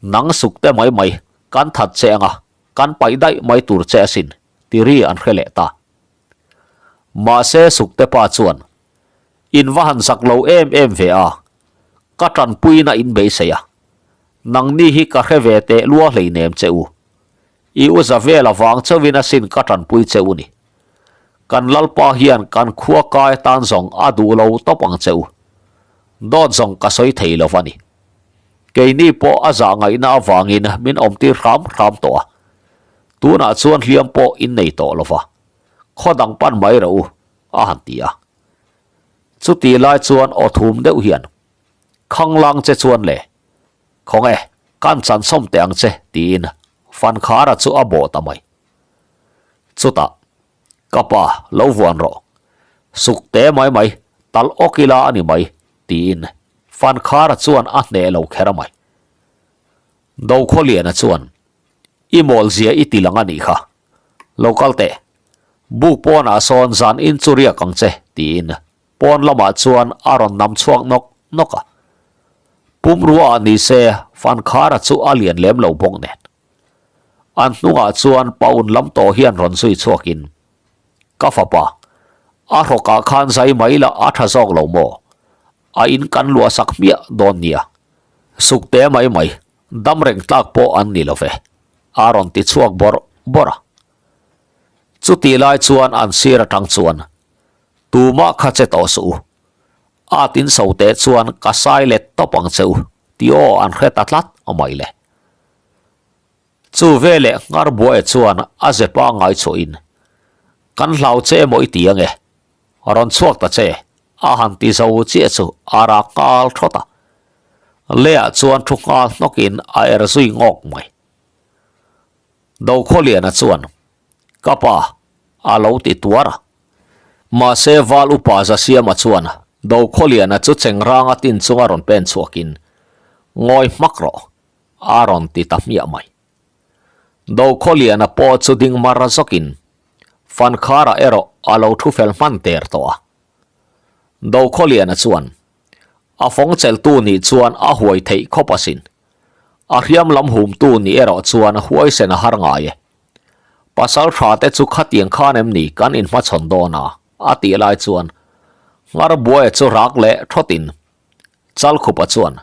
Nang suk te mai mai, kan that che anga, kan paih daih mai tur che asin, ti ri an hre leh ta. Mahse sukte pa chuan, In va han zak lo em em ve a, ka tanpuina in beisei a, nangni hi ka hre ve teh lua hleinem che u. I u za vel avang chauhin asin ka tanpui che u ni. Kan Lalpa hian kan khua kai atan zawng a duh lo tawp ang che u. Dawt zawng ka sawi thei lo va ni. Keini pawh a zah ngaihna avangin min awmtir hram hram tawh a. Tunah chuan hliam pawh in nei tawh lo va. Khaw dang pan mai rawh u, a han ti a. Chutih lai chuan aw thum deuh hian, Khanglang che chuan le, khawnge, kan chansawm teh ang che, tiin Fankhara chu a bawh ta mai. Chutah, Ka pa, lo vuan rawh. Suk te mai mai, tal awk ila a ni mai, tiin Fankhara chuan a hneh lo kher a mai. Dokhawliana chuan, I mawlzia i ti lang a nih kha. Lo kal teh. Buk pawnah sawn zan in chu riak ang che, tiin pawn lamah chuan a rawn nam chhuak nawk nawk a. Pumruaah ni se Fankhara chu a lian lem lo bawk nen. An hnungah chuan paun lam tawh hian rawn zui chhuakin, Ka fapa, a hrawkah khan zai mai la a tha zawk lo maw? A in kan luah sak hmiah dawn nia. Sukte mai mai, dam reng tlak pawh an ni lo ve, a rawn ti chhuak bawrh bawrh a. Chutih lai chuan an sir atang chuan, Tumah kha che tawh suh u. A tin so teh chuan ka sai let tawp ang che u, tih aw an hre ta tlat mai le. Chu veleh nghar buaia chuan a ze pangngai chhuahin, Kan hlau che emaw i ti ange, rawn chhuak ta che, a han ti zo chiah chu a rak nghal thawt a. Leiah chuan thu nghal hnawkin a er zui ngawk mai. Dokhawliana chuan, Ka pa, a lo ti tuar a. Mahse Val upa Zasiama chuan Dokhawliana chu chengranga tin chunga rawn pen chhuakin, Ngawi hmak rawh, a rawn ti ta hmiah mai. Dokhawliana pawh chu ding mar zawkin Fankhara erawh a lo thu fel hman ter tawh a. Dokhawliana chuan, A fawng cheltu nih chuan a huai theih khawp asin. A hriam lam humtu nih erawh chuan huaisen a har ngai e. Pasal tha te chu khatiang khan em ni kan inhmachhawn dawn a, a tih lai chuan Ngharbuaia chu rak leh thawtin Chalkhupa chuan,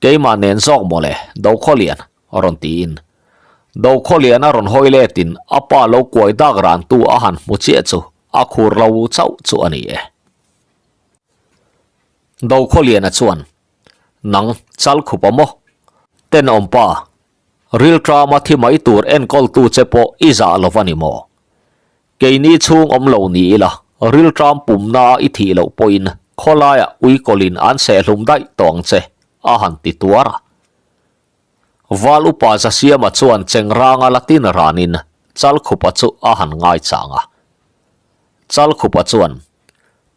Keimah nen zawk mawle, Dokhawlian, rawn tiin. Dokhawlian a rawn hawi letin a pa lo kuai dak rantu a han hmu chiah chu a khur lo chauh chu a ni e. Dokhawliana chuan, Nang, Chalkhupa maw? Tenawmpa, rilṭama thi mai tur enkawltu che pawh i zah lo va ni maw? Keini chhung awm lo ni ila, rilṭam pumna i thih loh pawhin khawlaiah uikawlin an sehhlum daih tawh ang che, a han ti tuar a. Val upa Zasiama chuan chengranga la tin ranin Chalkhupa chu a han ngaichang a. Chalkhupa chuan,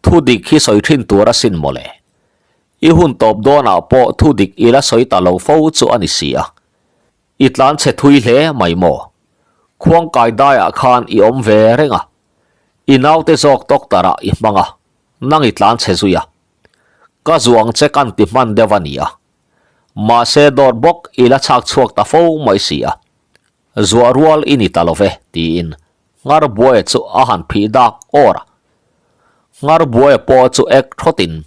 Thu dik hi sawi thin tur asin mawle. I hun tawp dawnah pawh thu dik i la sawi ta lo fo chu a ni si a. I tlan chhe thui hle mai maw? Khuangkai daiah khan i awm ve reng a. I naute zawk doctor ah i hmang a, nang i tlan chhe zui a. Ka zuang che kan ti hman deuh a ni a. Mahse dawt bawk i la chhak chhuak ta fo mai si a. Zuah rual i ni ta lo ve, tiin Ngharbuaia chu a han phih dak awr a. Ngharbuaia pawh chu ek thawtin,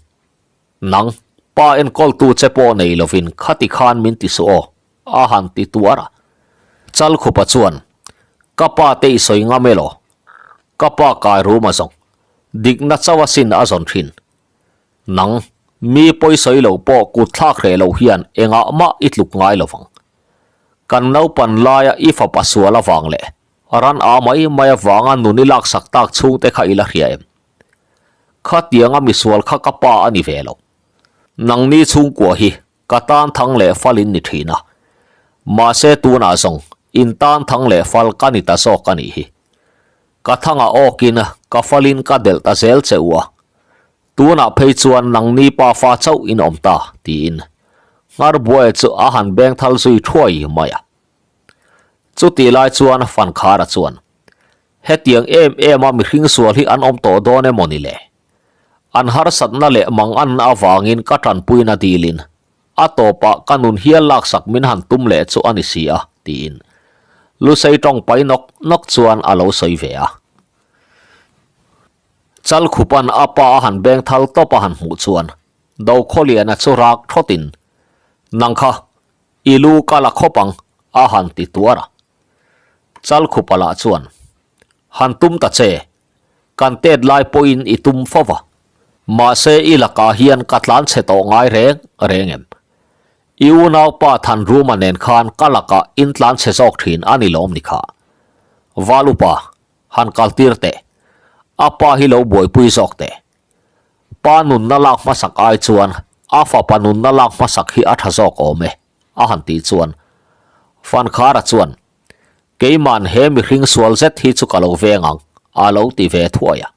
Nang, pa enkawltu che pawh nei lovin khati khan min ti suh aw, a han ti tuar a. Chalkhupa chuan, Ka pa te i sawi ngam elaw? Ka pa kai rum a zawng. Dikna chauh asin a zawn thin. Nang, mi pawi sawi lo pawh kut thlak hreh loh hian engah mah i tluk ngai lo vang. Kan naupan laia i fapa sual avang leh ran a mai mai avanga nun i laksak tak chhungte kha i la hria em? Khatianga misual kha ka pa a ni ve lo. Nangni chhungkua hi ka tan thang leh fal in ni thin a. Mahse tunah zawng in tan thang leh fal ka ni ta zawk a nih hi. Ka thangah awkin ka falin ka delh ta zel che u a. Tunah phei chuan nangni pa fa chauh in awm ta, tiin Ngharbuaia chu a han beng thal zui thuai mai a. Chutih lai chuan Fankhara chuan, Hetiang em em a mihring sual hi an awm tawh dawn emaw ni le? An harsatna leh manganna avangin ka tanpuina dilin a tawpah ka nun hial laksak min han tum leh chu a ni si a, tiin Lusei tawng pai nawk nawk chuan a lo sawi ve a. Chalkhupan a pa a han beng thal tawp a han hmuh chuan Dokhawliana chu rak thawtin, Nang kha, i lu ka la khawp ang, a han ti tuar a. Chalkhupa lah chuan, Han tum ta che. Kan tet lai pawhin i tum fo va. Mahse i lakah hian ka tlan chhe tawh ngai reng reng em? I unaupa Thanruma nen khan ka lakah in tlan chhe zawk thin a ni lawm ni kha? Val upa, han kal tir teh. A pa hi lo buaipui zawk teh. Pa nunna lak hmasak ai chuan a fapa nunna lak hmasak hi a tha zawk awm e, a han tih chuan Fankhara chuan Keiman he mihring sual zet hi chu ka lo veng ang, a lo ti ve thuai a.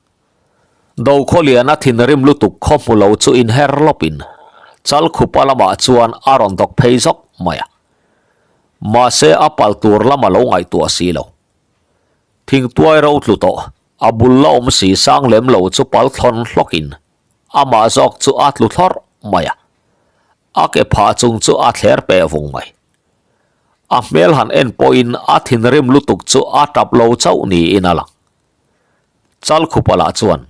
Dokhawliana thinrim lutuk khaw hmu lo chu inher lawpin Chalkhupa lamah chuan a rawn dawk phei zawk mai a. Mahse a pal tur lam a lo ngaihtuah si lo. Thingtuai ro tlu tawh, a bul la awm si sang lem lo chu pal thlawn hlawkin amah zawk chu a tlu thlawrh mai a. A ke phah chung chu a thler peh vung mai. A hmel han en pawhin a thinrim lutuk chu a tap lo chauh niin a lang. Chalkhupa lah chuan,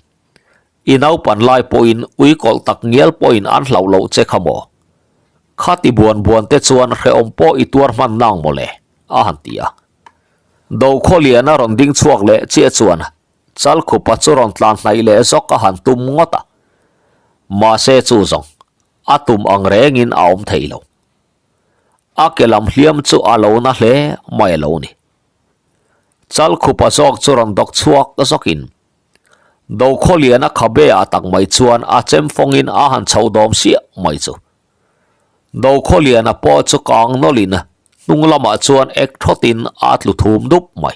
I naupan lai pawhin ui kawlh tak ngial pawhin an hlauh loh che kha maw? Khati buan buan te chuan hrehawm pawh i tuar hman nang maw le? a han ti a. Dokhawlian a rawn ding chhuak leh chiah chuan Chalkhupa chu rawn tlan hnaih leh zawk a han tum ngawt a. Mahse chu zawng, a tum ang rengin a awm thei lo. A ke lam hliam chu a lo na hle mai a lo ni. Chalkhupa zawk chu rawn dawk chhuak zawkin Dokhawliana khabe ah tak mai chuan a chem fawngin a han chho dawm siah mai chu. Dokhawliana pawh chu kang nawlhin hnung lamah chuan ek thawtin a tlu thum dup mai.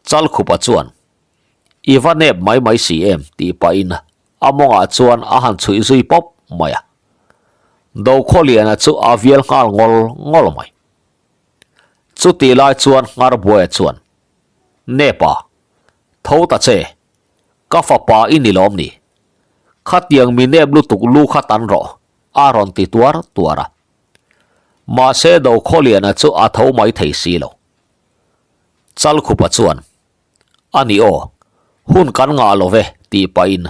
Chalkhupa chuan, I va nep mai mai si em? tih pahin a mawngah chuan a han chhuih zui pawp mai a. Dokhawliana chu a vial nghal ngawl ngawl mai. Chutih lai chuan Ngharbuaia chuan, Nepa, tho ta che, ka fapa i ni lawm ni? Khatiang mi nep lutuk lu kha tan rawh, a rawn ti tuar tuar a. Mahse Dokhawliana chu a tho mai thei si lo. Chalkhupa chuan, A ni aw, hun kan ngah lo ve, tih pahin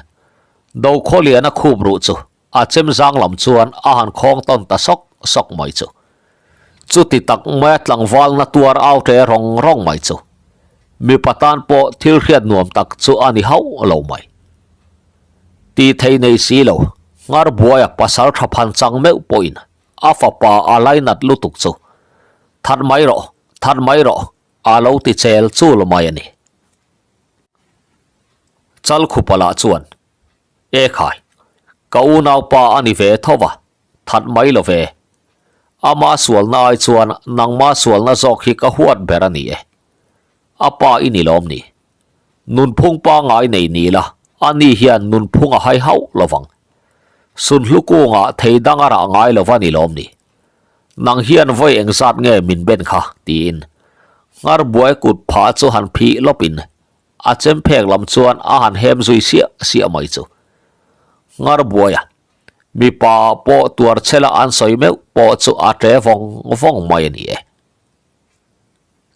Dokhawliana khup ruh chu a chem zang lam chuan a han khawng tawn ta sawk sawk mai chu. Chuti tak maia tlangval na tuar au ṭe rawng rawng mai chu mipa tan pawh thil hriat nuam tak chu a ni hauh lo mai. Tih thei nei si lo, Ngharbuaia pasal tha phan chang meuh pawhin a fapa a lainat lutuk chu That mai rawh, that mai rawh a lo ti chel chul mai a ni. Chalkhupa lah chuan E khai, ka unaupa a ni ve tho va, that mai lo ve. Ama sualna ai chuan nangma sualna zawk hi ka huat ber a ni e. A pa i ni lawm ni. Nunphung pangai nei ni la, ani hian nunphung a hai hauh lo vang. Sunhlu kungah thei dang a rah ngai lo va ni lawm ni. Nang hian vawi engzat nge min ben kha? tiin Ngharbuai kut phah chu han phih lawpin A chem phek lam chuan a han hem zui siah siah mai chu. Nghar buai a, mipa pawh tuar chhela an sawi meuh pawh chu a tle vawng vawng mai a ni e.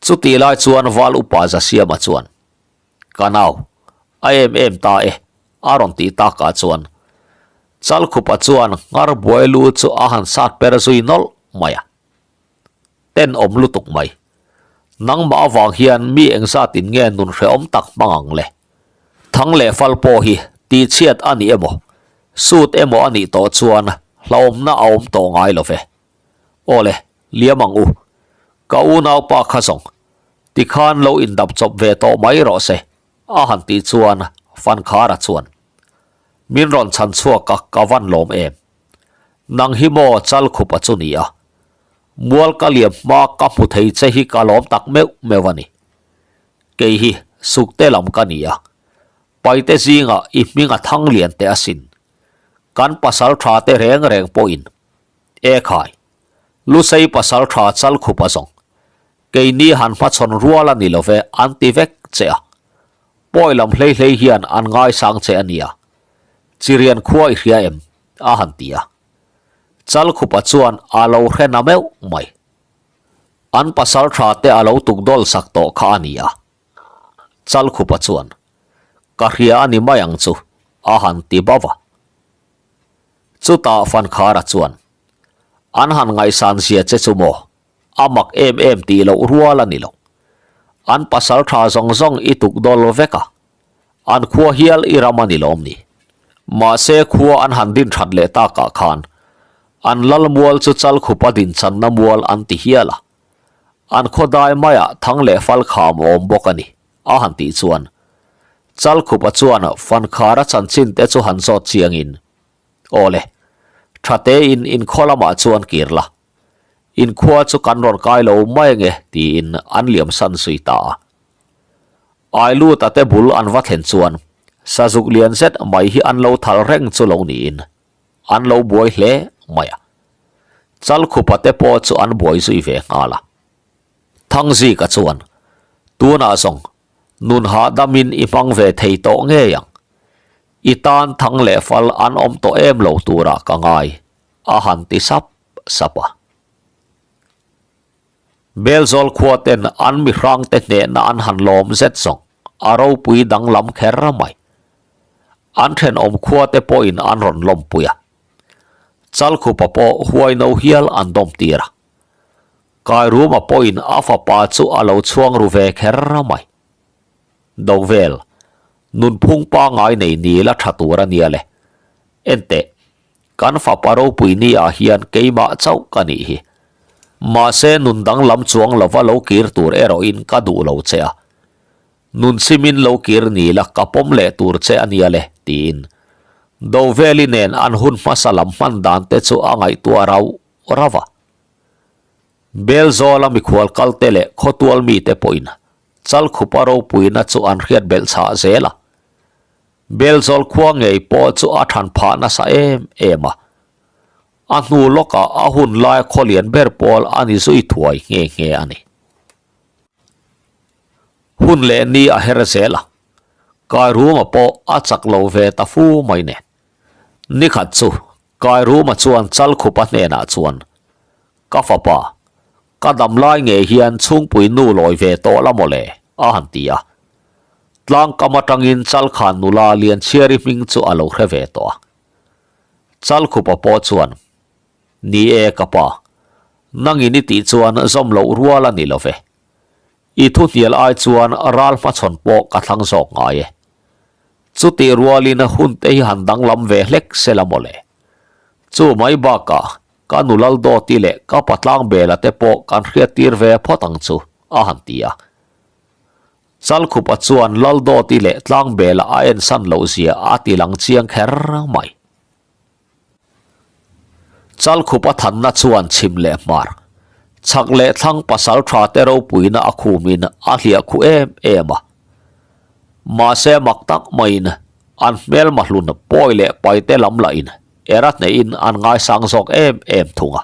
Chutih lai chuan Val Upa Zasiama chuan, Ka nau, a em em ta e, a rawn tih takah chuan Chalkhupa chuan nghar buai lu chu a han sat per zui nawlh mai a. Tenawm lutuk mai. Nangmah avang hian mi engzat in nge nun hrehawm tak hmang ang le? Thang leh fal pawh hi tihchhiat a ni emaw, sut emaw a nih tawh chuan hlauhawmna a awm tawh ngai lo ve. Aw le, liam ang u. Ka unaupa kha zawng, tikhan lo indap chawp ve tawh mai rawh se, a han tih chuan Fankhara chuan, Min rawn chhan chhuak a ka van lawm em? Nang hi maw Chalkhupa chu ni a, mual ka liam hma ka hmu thei che hi ka lawm tak meuh meuh a ni. Kei hi Sukte lam ka ni a, Paite zingah i hming a thang lian teh asin. Kan pasal tha te reng reng pawhin E khai, Lusei pasal tha Chalkhupa zawng, keini han hmachhawn rual a ni lo ve an ti vek che a. Pawi lam hlei hlei hian an ngaisang che a nia. Chirian khua i hria em? a han ti a. Chalkhupa chuan a lo hre na meuh mai. An pasal tha te a lo tukdawl sak tawh kha a ni a. Chalkhupa chuan, Ka hria a ni mai ang chu, a han ti bauh a. Chutah Fankhara chuan, An han ngaihsan zia che chu maw? A mak em em tih loh rual a ni lo. An pasal tha zawng zawng i tukdawl vek a. An khua hial i ram a ni lawm ni? Mahse khua an han din that leh takah khan an lal mual chu Chalkhupa dinchanna mual an ti hial a. An khaw dai maiah thang leh fal kham a awm bawk a ni, a han tih chuan Chalkhupa chuan Fankhara chanchin te chu han zawt chiangin, Aw le, tha tein inkhaw lamah chuan kir la, inkhua chu kan rawn kai lo mai ange tiin an liam san zui ta a. Ailuta te bul an va thlen chuan sazuk lian zet mai hi an lo thal reng chu lo niin an lo buai hle mai a. Chalkhupa te pawh chu an buai zui ve nghal a. Thangzika chuan, Tunah zawng nun hahdamin i hmang ve thei tawh ngei ang. I tan thang leh fal an awm tawh em lo turah ka ngai, a han ti sap sap a. Belzawl khua ten an mihrang te hnehna an han lawm zet zawng a ropui danglam kher mai. An thenawm khua te pawhin an rawn lawmpui a. Chalkhupa pawh huaino hial an dawm tir a. Kairuma pawhin a fapa chu a lo chhuang ru ve kher mai. Dovel, nunphung pangngai nei ni la tha tur a nia le. Enteh, kan fapa ropui ni ah hian keimah chauh ka nih hi. Mahse nun danglam chuang lova lo kir tur erawhin ka duh lo che a. Nun simin lo kir ni la ka pawm leh tur che a nia le, tiin Doveli nen an hun hmasa lam hman dan te chu a ngaihtuah rauh rauh a. Belzawla mikhual kalte leh khawtual mite pawhin Chalkhupa ropuina chu an hriat belh chhah zel a. Belzawl khua ngei pawh chu a than phah nasa em em a. A hnu lawkah a hun lai khaw lian ber pawl a ni zui thuai nghe nghe a ni. Hun leh ni a her zel a, Kairuma pawh a chak lo ve ta fu mai nen. Nikhat chu Kairuma chuan Chalkhupa hnenah chuan, Ka fapa, ka dam lai ngei hian chhungpui nu lawi ve tawh la maw le? a han ti a. Tlangkam atangin Chalkhan nula Lianchhiari hming chu a lo hre ve tawh a. Chalkhupa pawh chuan, Ni e ka pa, nangin i tih chuan zawm loh rual a ni lo ve. I thu hnial ai chuan ral hmachhawn pawh ka thlang zawk ngai e. Chutih rualin hun te hi han danglam ve hlek se la maw le. Chu mai bakah ka nu Laldawti leh ka pa Tlangbela te pawh kan hriattir ve phawt ang chu, a han ti a. Chalkhupa chuan Laldawti leh Tlangbela a ensan loh zia a ti lang chiang kher mai. Chalkhupa thanna chuan chhim leh hmar, chhak leh thlang pasal tha te ropuina a khumin a hliah khu em em a. Mahse mak tak maiin an hmelma hlun pawi leh paite lam lahin era hnehin an ngaisang zawk em em thung a.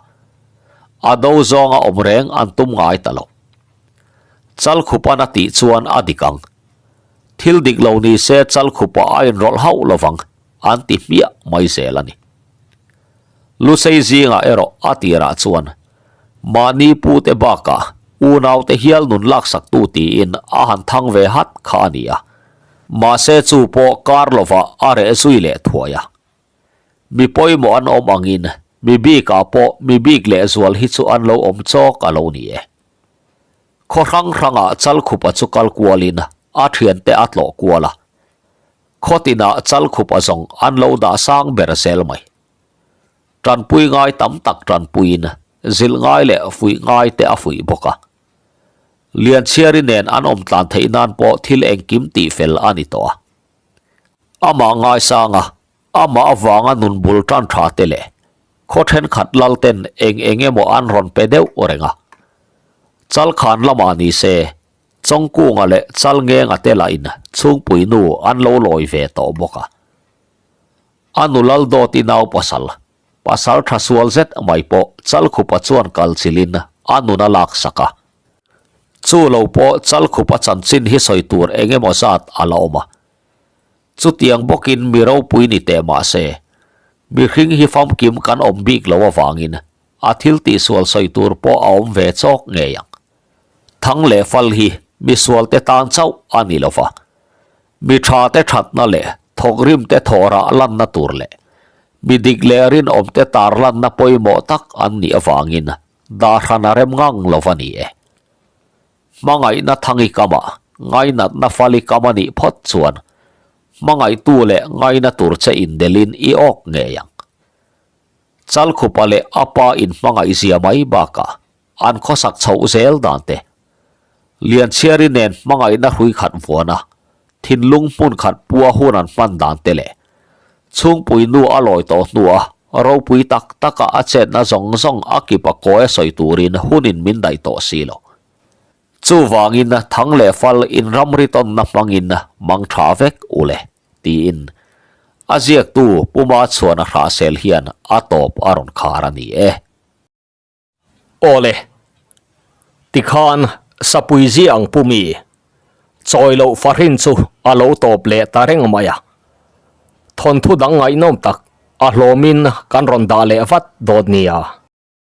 A do zawnga awm reng an tum ngai ta lo. Chalkhupan a tih chuan a dik ang. Thil dik lo ni se Chalkhupa a inrawlh hauh lovang. an ti hmiah mai zel a ni. Lusei zingah erawh a tirah chuan mahni pute bakah unaute hial nun laksaktu tiin a han thang ve hat kha a ni a, mahse chu pawh kar lovah a reh zui leh thuai a. Mi pawimawh an awm angin mi bikah pawh mi bik lehzual hi chu an lo awm chawk a lo ni e. Khaw hrang hrangah Chalkhupa chu kal kualin a thiante a tlawh kual a, Khaw tinah Chalkhupa zawng an lo dah sang ber zel mai. Tanpui ngai tam tak tanpuiin zilh ngai leh fuih ngai te a fuih bawk a. Lianchhiari nen an awm tlan theih nan pawh thil engkim tih fel a ni tawh a. Amah ngaisanga amah avanga nun bul tan tha te leh khaw thenkhat lal ten eng eng emaw an rawn pe deuh reng a. Chalkhan lamah ni se Chawngkunga leh Chalngenga te lahin chhungpui nu an lo lawi ve tawh bawk a. A nu Laldawti nau pasal, pasal tha sual zet mai pawh Chalkhupa chuan kal chilhin a nun a laksak a. Chu lo pawh Chalkhupa chanchin hi sawi tur eng emaw zat a la awm a. Chutiang bawkin mi ropui ni teh mah se, mihring hi famkim kan awm bik lo avangin a thil tihsual sawi tur pawh a awm ve chawk ngei ang. Thang leh fal hi misualte tan chauh a ni lo va, mi thate thatna leh thawkrimte thawhrah lanna tur leh mi dik leh rinawmte tarlanna pawimawh tak an nih avangin dah hran a rem ngang lo va ni e. Hmangaihna thangi kamah ngainatna fali kam a nih phawt chuan. Hmangaihtu leh ngaina tur che indelin i awk ngei ang. Chalkhupa leh a pa inhmangaihzia mai bakah an khawsak chhoh zel dan te, Lianchhiari nen hmangaihna hrui khat vuana thinlung hmun khat pua hun an hman dan te leh chhungpui nu a lawi tawh hnua ropui tak taka a chetna zawng zawng a kip a kawi a sawi turin hunin min daih tawh si lo. Chuvangin thang leh fal inramri tawnna hmangin mang tha vek u le, tiin a ziaktu Puma chhuana hrahsel hian a tawp a rawn khar a ni e. Aw le, tikhan sapui zia ang pumi chawi loh fahrin chu a lo tawp leh ta reng mai a, thawnthu dang ngaihnawm tak a hlawmin kan rawn dah leh vat dawt nia.